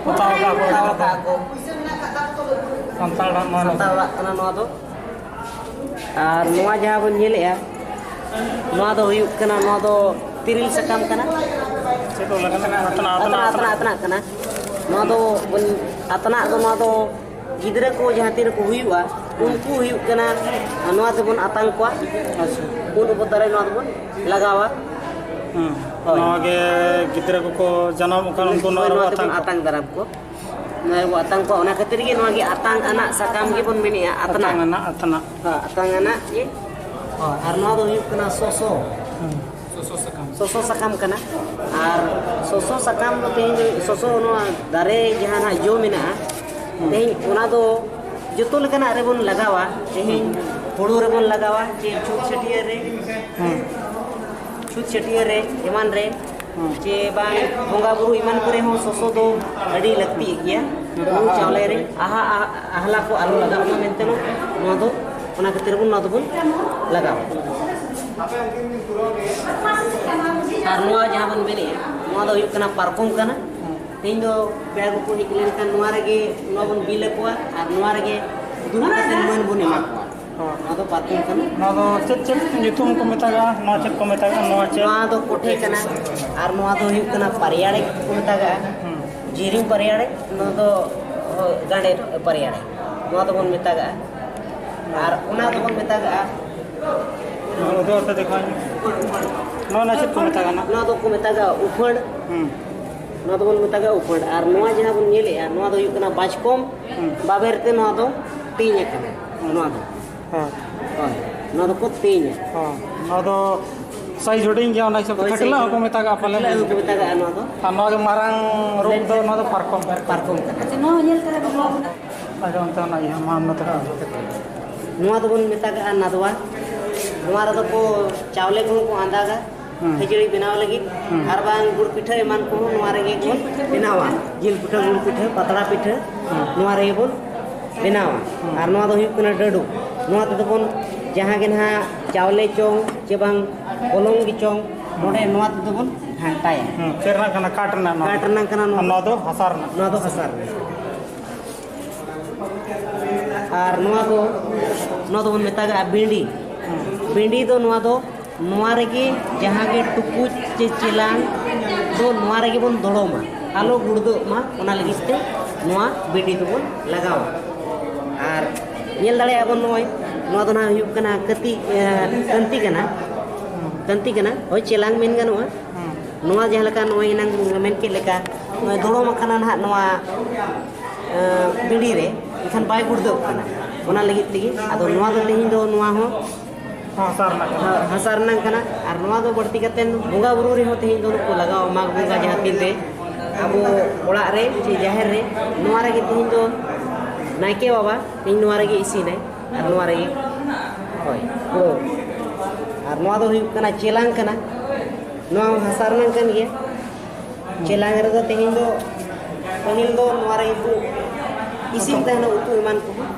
ᱯᱚᱛᱟᱣ ᱟᱠᱟᱫ ᱠᱚ ᱯᱚᱛᱟᱣ ᱟᱠᱟᱫ ᱠᱚ᱾ ᱥᱟᱱᱛᱟᱲ ᱚᱲᱟᱜ ᱱᱚᱣᱟ ᱥᱟᱱᱛᱟᱲ ᱚᱲᱟᱜ ᱠᱟᱱᱟ ᱱᱚᱣᱟ ᱫᱚ᱾ ᱟᱨ ᱱᱚᱣᱟ ᱡᱟᱦᱟᱸ ᱵᱚᱱ ᱧᱮᱞᱮᱜᱼᱟ, ᱱᱚᱣᱟ ᱫᱚ ᱦᱩᱭᱩᱜ ᱠᱟᱱᱟ, ᱱᱚᱣᱟ ᱫᱚ ᱛᱤᱨᱤᱞ ᱥᱟᱠᱟᱢ ᱠᱟᱱᱟ᱾ ᱪᱮᱫ ᱠᱚ ᱞᱟᱜᱟᱜ ᱠᱟᱱᱟ? ᱟᱛᱱᱟᱜ, ᱟᱛᱱᱟᱜ ᱟᱛᱱᱟᱜ, ᱟᱛᱱᱟᱜ ᱟᱛᱱᱟᱜ ᱠᱟᱱᱟ᱾ ᱱᱚᱣᱟ ᱫᱚ ᱵᱚᱱ ᱟᱛᱱᱟᱜ ᱫᱚ ᱱᱚᱣᱟ ᱫᱚ ᱜᱤᱫᱽᱨᱟᱹ ᱠᱚ ᱡᱟᱦᱟᱸ ᱛᱤ ᱨᱮᱠᱚ ᱦᱩᱭᱩᱜᱼᱟ, ᱩᱱᱠᱩ ᱦᱩᱭᱩᱜ ᱠᱟᱱᱟ, ᱱᱚᱣᱟ ᱛᱮᱵᱚᱱ ᱟᱛᱟᱝ ᱠᱚᱣᱟ᱾ ᱟᱪᱪᱷᱟ᱾ ᱩᱱ ᱩᱯᱚᱨ ᱫᱟᱨᱮ ᱱᱚᱣᱟ ᱫᱚᱵᱚᱱ ᱞᱟᱜᱟᱣᱟ᱾ ᱦᱮᱸ᱾ ᱦᱳᱭ᱾ ᱱᱚᱣᱟ ᱜᱮ ᱜᱤᱫᱽᱨᱟᱹ ᱠᱚᱠᱚ ᱡᱟᱱᱟᱢᱚᱜ ᱠᱷᱟᱱ ᱩᱱᱠᱩ ᱱᱚᱣᱟ ᱦᱳᱭ, ᱨᱮᱵᱚ ᱱᱚᱣᱟ ᱟᱛᱟᱝ ᱛᱮᱵᱚᱱ ᱠᱚᱣᱟ᱾ ᱟᱛᱟᱝ ᱫᱟᱨᱟᱢ ᱠᱚ᱾ ᱱᱚᱣᱟ ᱜᱮᱵᱚ ᱟᱛᱟᱝ ᱠᱚᱣᱟ᱾ ᱚᱱᱟ ᱠᱷᱟᱹᱛᱤᱨ ᱜᱮ ᱱᱚᱣᱟ ᱜᱮ ᱟᱛᱟᱝ ᱟᱱᱟᱜ ᱥᱟᱠᱟᱢ ᱜᱮᱵᱚᱱ ᱢᱮᱱᱮᱜᱼᱟ, ᱟᱛᱱᱟᱜ᱾ ᱟᱛᱟᱝ ᱟᱱᱟᱜ, ᱟᱛᱱᱟᱜ᱾ ᱦᱳᱭ, ᱟᱛᱟᱝ ᱟᱱᱟᱜ ᱜᱮ᱾ ᱟᱨ ᱱᱚᱣᱟ ᱫᱚ ᱦᱩᱭᱩᱜ ᱠᱟᱱᱟ ᱥᱚᱥᱚ᱾ ᱦᱮᱸ᱾ ᱥᱚᱥᱚ ᱥᱟᱠᱟᱢ ᱠᱟᱱᱟ᱾ ᱟᱨ ᱥᱚᱥᱚ ᱥᱟᱠᱟᱢ ᱫᱚ ᱛᱮᱦᱮᱧ ᱫᱚ ᱥᱚᱥᱚ ᱱᱚᱣᱟ ᱫᱟᱨᱮ ᱡᱟᱦᱟᱸ ᱱᱟᱜ ᱡᱚ ᱢᱮᱱᱟᱜᱼᱟ, ᱛᱮᱦᱮᱧ ᱚᱱᱟ ᱫᱚ ᱡᱚᱛᱚ ᱞᱮᱠᱟᱱᱟᱜ ᱨᱮᱵᱚᱱ ᱞᱟᱜᱟᱣᱟ᱾ ᱛᱮᱦᱮᱧ ᱦᱩᱲᱩ ᱨᱮᱵᱚᱱ ᱞᱟᱜᱟᱣᱟ, ᱪᱮ ᱪᱷᱩᱛ ᱪᱷᱟᱹᱴᱭᱟᱹᱨ ᱨᱮ, ᱦᱮᱸ᱾ ᱪᱷᱩᱛ ᱪᱷᱟᱹᱴᱭᱟᱹᱨ ᱨᱮ ᱮᱢᱟᱱ ᱨᱮ, ᱦᱮᱸ᱾ ᱪᱮ ᱵᱟᱝ ᱵᱚᱸᱜᱟ ᱵᱩᱨᱩ ᱮᱢᱟᱱ ᱠᱚᱨᱮ ᱦᱚᱸ ᱥᱚᱥᱚ ᱫᱚ ᱟᱹᱰᱤ ᱞᱟᱹᱠᱛᱤᱜ ᱜᱮᱭᱟ᱾ ᱦᱩᱲᱩ ᱪᱟᱣᱞᱮ ᱨᱮ ᱟᱦᱟ, ᱟᱦᱟ, ᱟᱦᱞᱟ ᱠᱚ ᱟᱞᱚ ᱞᱟᱜᱟᱜ ᱢᱟ ᱢᱮᱱᱛᱮ ᱱᱚᱣᱟ ᱫᱚ, ᱚᱱᱟ ᱠᱷᱟᱹᱛᱤᱨ ᱵᱚᱱ ᱱᱚᱣᱟ ᱫᱚᱵᱚᱱ ᱞᱟᱜᱟᱣᱟ᱾ ᱟᱨ ᱱᱚᱣᱟ ᱡᱟᱦᱟᱸ ᱵᱚᱱ ᱢᱮᱱᱮᱫᱼᱟ, ᱱᱚᱣᱟ ᱫᱚ ᱦᱩᱭᱩᱜ ᱠᱟᱱᱟ ᱯᱟᱨᱠᱚᱢ ᱠᱟᱱᱟ᱾ ᱛᱮᱦᱮᱧ ᱫᱚ ᱯᱮᱲᱟ ᱠᱚᱠᱚ ᱦᱮᱡ ᱞᱮᱱᱠᱷᱟᱱ ᱱᱚᱣᱟ ᱨᱮᱜᱮ ᱱᱚᱣᱟ ᱵᱚᱱ ᱵᱤᱞ ᱟᱠᱚᱣᱟ ᱟᱨ ᱱᱚᱣᱟ ᱨᱮᱜᱮ ᱫᱩᱲᱩᱵ ᱠᱟᱛᱮ ᱢᱟᱹᱱ ᱵᱚᱱ ᱮᱢᱟ ᱠᱚᱣᱟ᱾ ᱱᱚᱣᱟ ᱫᱚ ᱯᱟᱨᱠᱚᱢ ᱠᱟᱱᱟ᱾ ᱱᱚᱣᱟ ᱫᱚ ᱪᱮᱫ ᱪᱮᱫ ᱧᱩᱛᱩᱢ ᱠᱚ ᱢᱮᱛᱟᱜᱟᱜᱼᱟ? ᱱᱚᱣᱟ ᱪᱮᱫ ᱠᱚ ᱢᱮᱛᱟᱜᱟᱜᱼᱟ? ᱱᱚᱣᱟ ᱪᱮᱫ? ᱱᱚᱣᱟ ᱫᱚ ᱠᱚᱴᱷᱮ ᱠᱟᱱᱟ ᱟᱨ ᱱᱚᱣᱟ ᱫᱚ ᱦᱩᱭᱩᱜ ᱠᱟᱱᱟ ᱯᱟᱨᱭᱟᱲᱮ ᱠᱚ ᱢᱮᱛᱟᱜᱟᱜᱼᱟ᱾ ᱦᱩᱸ᱾ ᱡᱤᱨᱤᱧ ᱯᱟᱨᱭᱟᱲᱮ, ᱱᱚᱣᱟ ᱫᱚ ᱜᱟᱸᱰᱮ ᱯᱟᱨᱭᱟᱲᱮ, ᱱᱚᱣᱟ ᱫᱚᱵᱚᱱ ᱢᱮᱛᱟᱜᱟᱜᱼᱟ᱾ ᱟᱨ ᱚᱱᱟ ᱫᱚᱵᱚᱱ ᱢᱮᱛᱟᱜᱟᱜᱼᱟ ᱩᱫᱩᱜ ᱟᱯᱮ ᱫᱮᱠᱷᱟᱣ ᱤᱧ᱾ ᱱᱚᱣᱟ ᱱᱟ ᱪᱮᱫ ᱠᱚ ᱢᱮᱛᱟᱜ ᱠᱟᱱᱟ? ᱱᱚᱣᱟ ᱫᱚᱠᱚ ᱢᱮᱛᱟᱜᱼᱟ ᱩᱯᱷᱟᱹᱲ᱾ ᱦᱩᱸ᱾ ᱱᱚᱣᱟ ᱫᱚᱵᱚᱱ ᱢᱮᱛᱟᱜᱼᱟ ᱩᱯᱷᱟᱹᱲ᱾ ᱟᱨ ᱱᱚᱣᱟ ᱡᱟᱦᱟᱸ ᱵᱚᱱ ᱧᱮᱞᱮᱜᱼᱟ, ᱱᱚᱣᱟ ᱫᱚ ᱦᱩᱭᱩᱜ ᱠᱟᱱᱟ ᱵᱟᱪᱠᱚᱢ᱾ ᱦᱩᱸ᱾ ᱵᱟᱵᱮᱨ ᱛᱮ ᱱᱚᱣᱟ ᱫᱚ ᱛᱮᱧ ᱟᱠᱟᱱᱟ᱾ ᱱᱚᱣᱟ ᱫᱚ᱾ ᱦᱮᱸ᱾ ᱦᱳᱭ, ᱱᱚᱣᱟ ᱫᱚᱠᱚ ᱛᱮᱧᱟ᱾ ᱦᱮᱸ᱾ ᱱᱚᱣᱟ ᱫᱚ ᱥᱟᱭᱤᱡᱽ ᱦᱩᱰᱤᱧ ᱜᱮᱭᱟ, ᱚᱱᱟ ᱦᱤᱥᱟᱹᱵ ᱛᱮ ᱦᱳᱭ, ᱠᱷᱟᱹᱴᱞᱟᱹᱜ ᱥᱟᱭᱤᱡᱽ ᱦᱚᱸᱠᱚ ᱢᱮᱛᱟᱜᱟᱜᱼᱟ ᱯᱟᱞᱮ᱾ ᱠᱷᱟᱹᱴᱞᱟᱹᱜ ᱦᱚᱸᱠᱚ ᱢᱮᱛᱟᱜᱟᱜᱼᱟ ᱱᱚᱣᱟ ᱫᱚ᱾ ᱟᱨ ᱱᱚᱣᱟ ᱜᱮ ᱢᱟᱨᱟᱝ ᱨᱩᱯ ᱫᱚ, ᱱᱚᱣᱟ ᱫᱚ ᱯᱟᱨᱠᱚᱢ᱾ ᱯᱟᱨᱠᱚᱢ ᱠᱟᱱᱟ᱾ ᱟᱪᱪᱷᱟ, ᱱᱚᱣᱟ ᱦᱚᱸ ᱧᱮᱞ ᱛᱟᱨᱟ ᱜᱮ, ᱱᱚᱣᱟ ᱦᱚᱸ᱾ ᱟᱪᱪᱷᱟ, ᱚᱱᱛᱮ ᱚᱱᱟ ᱤᱭᱟᱹ, ᱢᱟ ᱱᱚᱛᱮ ᱠᱷᱚᱱ ᱟᱬᱜᱚ ᱠᱟᱛᱮ᱾ ᱱᱚᱣᱟ ᱫᱚᱵᱚᱱ ᱢᱮᱛᱟᱜᱟᱜᱼᱟ ᱱᱟᱫᱽᱣᱟ᱾ ᱱᱚᱣᱟ ᱨᱮᱫᱚ ᱠᱚ ᱪᱟᱣᱞᱮ ᱠᱚᱦᱚᱸ ᱠᱚ ᱟᱸᱫᱟᱜᱟ᱾ ᱦᱩᱸ᱾ ᱠᱷᱟᱹᱡᱟᱹᱲᱤ ᱵᱮᱱᱟᱣ ᱞᱟᱹᱜᱤᱫ᱾ ᱦᱩᱸ᱾ ᱟᱨ ᱵᱟᱝ ᱜᱩᱲ ᱯᱤᱴᱷᱟᱹ ᱮᱢᱟᱱ ᱠᱚᱦᱚᱸ ᱱᱚᱣᱟ ᱨᱮᱜᱮ ᱵᱚᱱ ᱵᱮᱱᱟᱣᱟ᱾ ᱡᱤᱞ ᱯᱤᱴᱷᱟᱹ, ᱜᱩᱲ ᱯᱤᱴᱷᱟᱹ, ᱯᱟᱛᱲᱟ ᱯᱤᱴᱷᱟᱹ, ᱦᱩᱸ᱾ ᱱᱚᱣᱟ ᱨᱮᱜᱮ ᱵᱚᱱ ᱵᱮᱱᱟᱣᱟ᱾ ᱦᱩᱸ᱾ ᱟᱨ ᱱᱚᱣᱟ ᱫᱚ ᱦᱩᱭᱩᱜ ᱠᱟᱱᱟ ᱰᱟᱹᱰᱩ᱾ ᱱᱚᱣᱟ ᱛᱮᱫᱚ ᱵᱚᱱ ᱡᱟᱦᱟᱸ ᱜᱮ ᱱᱟᱦᱟᱜ ᱪᱟᱣᱞᱮ ᱪᱚᱝ ᱪᱮ ᱵᱟᱝ ᱵᱚᱞᱚᱝ ᱜᱮ ᱪᱚᱝ, ᱱᱚᱰᱮ ᱱᱚᱣᱟ ᱛᱮᱫᱚ ᱵᱚᱱ ᱜᱷᱟᱱᱴᱟᱭᱟ᱾ ᱦᱩᱸ, ᱪᱮᱫ ᱨᱮᱱᱟᱜ ᱠᱟᱱᱟ? ᱠᱟᱴ ᱨᱮᱱᱟᱜ ᱱᱚᱣᱟ ᱠᱟᱴ ᱫᱚ᱾ ᱨᱮᱱᱟᱜ ᱠᱟᱱᱟ ᱱᱚᱣᱟ ᱟᱨ ᱫᱚ᱾ ᱱᱚᱣᱟ ᱫᱚ ᱦᱟᱥᱟ ᱨᱮᱱᱟᱜ᱾ ᱱᱚᱣᱟ ᱫᱚ ᱦᱟᱥᱟ ᱨᱮᱱᱟᱜ᱾ ᱟᱨ ᱱᱚᱣᱟ ᱫᱚ, ᱱᱚᱣᱟ ᱫᱚᱵᱚᱱ ᱢᱮᱛᱟᱜᱟᱜᱼᱟ ᱵᱤᱸᱰᱤ᱾ ᱦᱩᱸ᱾ ᱵᱤᱸᱰᱤ ᱫᱚ ᱱᱚᱣᱟ ᱫᱚ, ᱱᱚᱣᱟ ᱨᱮᱜᱮ ᱡᱟᱦᱟᱸ ᱜᱮ ᱴᱩᱠᱩᱡ ᱪᱮ ᱪᱮᱞᱟᱝ ᱫᱚ ᱱᱚᱣᱟ ᱨᱮᱜᱮ ᱵᱚᱱ ᱫᱚᱲᱚᱢᱟ, ᱟᱞᱚ ᱜᱩᱲᱫᱟᱹᱜ ᱢᱟ, ᱚᱱᱟ ᱞᱟᱹᱜᱤᱫ ᱛᱮ ᱱᱚᱣᱟ ᱵᱤᱸᱰᱤ ᱫᱚᱵᱚᱱ ᱞᱟᱜᱟᱣᱟ᱾ ᱟᱨ ᱧᱮᱞ ᱫᱟᱲᱮᱭᱟᱜᱼᱟ ᱵᱚᱱ ᱱᱚᱜᱼᱚᱭ, ᱱᱚᱣᱟ ᱫᱚ ᱱᱟᱦᱟᱜ ᱦᱩᱭᱩᱜ ᱠᱟᱱᱟ ᱠᱟᱹᱛᱤ, ᱮ, ᱠᱟᱹᱱᱛᱤ ᱠᱟᱱᱟ᱾ ᱦᱩᱸ᱾ ᱠᱟᱹᱱᱛᱤ ᱠᱟᱱᱟ, ᱦᱳᱭ, ᱪᱮᱞᱟᱝ ᱢᱮᱱ ᱜᱟᱱᱚᱜᱼᱟ᱾ ᱦᱩᱸ᱾ ᱱᱚᱣᱟ ᱡᱟᱦᱟᱸ ᱞᱮᱠᱟ ᱱᱚᱜᱼᱚᱭ ᱮᱱᱟᱝ ᱢᱮᱱ ᱠᱮᱫ ᱞᱮᱠᱟ, ᱱᱚᱜᱼᱚᱭ ᱫᱚᱲᱚᱢ ᱟᱠᱟᱱᱟ ᱱᱟᱦᱟᱜ ᱱᱚᱣᱟ, ᱮᱸ, ᱵᱤᱸᱰᱤ ᱨᱮ, ᱮᱱᱠᱷᱟᱱ ᱵᱟᱭ ᱜᱩᱲᱫᱟᱹᱜ ᱠᱟᱱᱟ᱾ ᱚᱱᱟ ᱞᱟᱹᱜᱤᱫ ᱛᱮᱜᱮ ᱟᱫᱚ ᱱᱚᱣᱟ ᱫᱚ ᱛᱮᱦᱮᱧ ᱫᱚ ᱱᱚᱣᱟ ᱦᱚᱸ ᱦᱟᱥᱟ ᱨᱮᱱᱟᱜ ᱠᱟᱱᱟ᱾ ᱦᱟ-, ᱦᱟᱥᱟ ᱨᱮᱱᱟᱜ ᱠᱟᱱᱟ᱾ ᱟᱨ ᱱᱚᱣᱟ ᱫᱚ ᱵᱟᱹᱲᱛᱤ ᱠᱟᱛᱮ ᱵᱚᱸᱜᱟ ᱵᱩᱨᱩ ᱨᱮᱦᱚᱸ ᱛᱮᱦᱮᱧ ᱫᱚ ᱱᱩᱠᱩ ᱞᱟᱜᱟᱣᱟ᱾ ᱢᱟᱜᱽ ᱵᱚᱸᱜᱟ ᱡᱟᱦᱟᱸ ᱛᱤᱱ ᱨᱮ ᱟᱵᱚ ᱚᱲᱟᱜ ᱨᱮ ᱪᱮ ᱡᱟᱦᱮᱨ ᱨᱮ, ᱱᱚᱣᱟ ᱨᱮᱜᱮ ᱛᱮᱦᱮᱧ ᱫᱚ ᱱᱟᱭᱠᱮ ᱵᱟᱵᱟ ᱛᱮᱦᱮᱧ ᱱᱚᱣᱟ ᱨᱮᱜᱮ ᱤᱥᱤᱱᱟᱭ᱾ ᱟᱨ ᱱᱚᱣᱟ ᱨᱮᱜᱮ, ᱦᱳᱭ, ᱯᱩᱨᱟᱹ᱾ ᱟᱨ ᱱᱚᱣᱟ ᱫᱚ ᱦᱩᱭᱩᱜ ᱠᱟᱱᱟ ᱪᱮᱞᱟᱝ ᱠᱟᱱᱟ᱾ ᱱᱚᱣᱟ ᱦᱚᱸ ᱦᱟᱥᱟ ᱨᱮᱱᱟᱜ ᱠᱟᱱ ᱜᱮᱭᱟ᱾ ᱪᱮᱞᱟᱝ ᱨᱮᱫᱚ ᱛᱮᱦᱮᱧ ᱫᱚ, ᱯᱟᱹᱦᱤᱞ ᱫᱚ ᱱᱚᱣᱟ ᱨᱮᱜᱮ ᱠᱚ ᱤᱥᱤᱱ ᱛᱟᱦᱮᱱᱟ ᱩᱛᱩ ᱮᱢᱟᱱ ᱠᱚᱦᱚᱸ᱾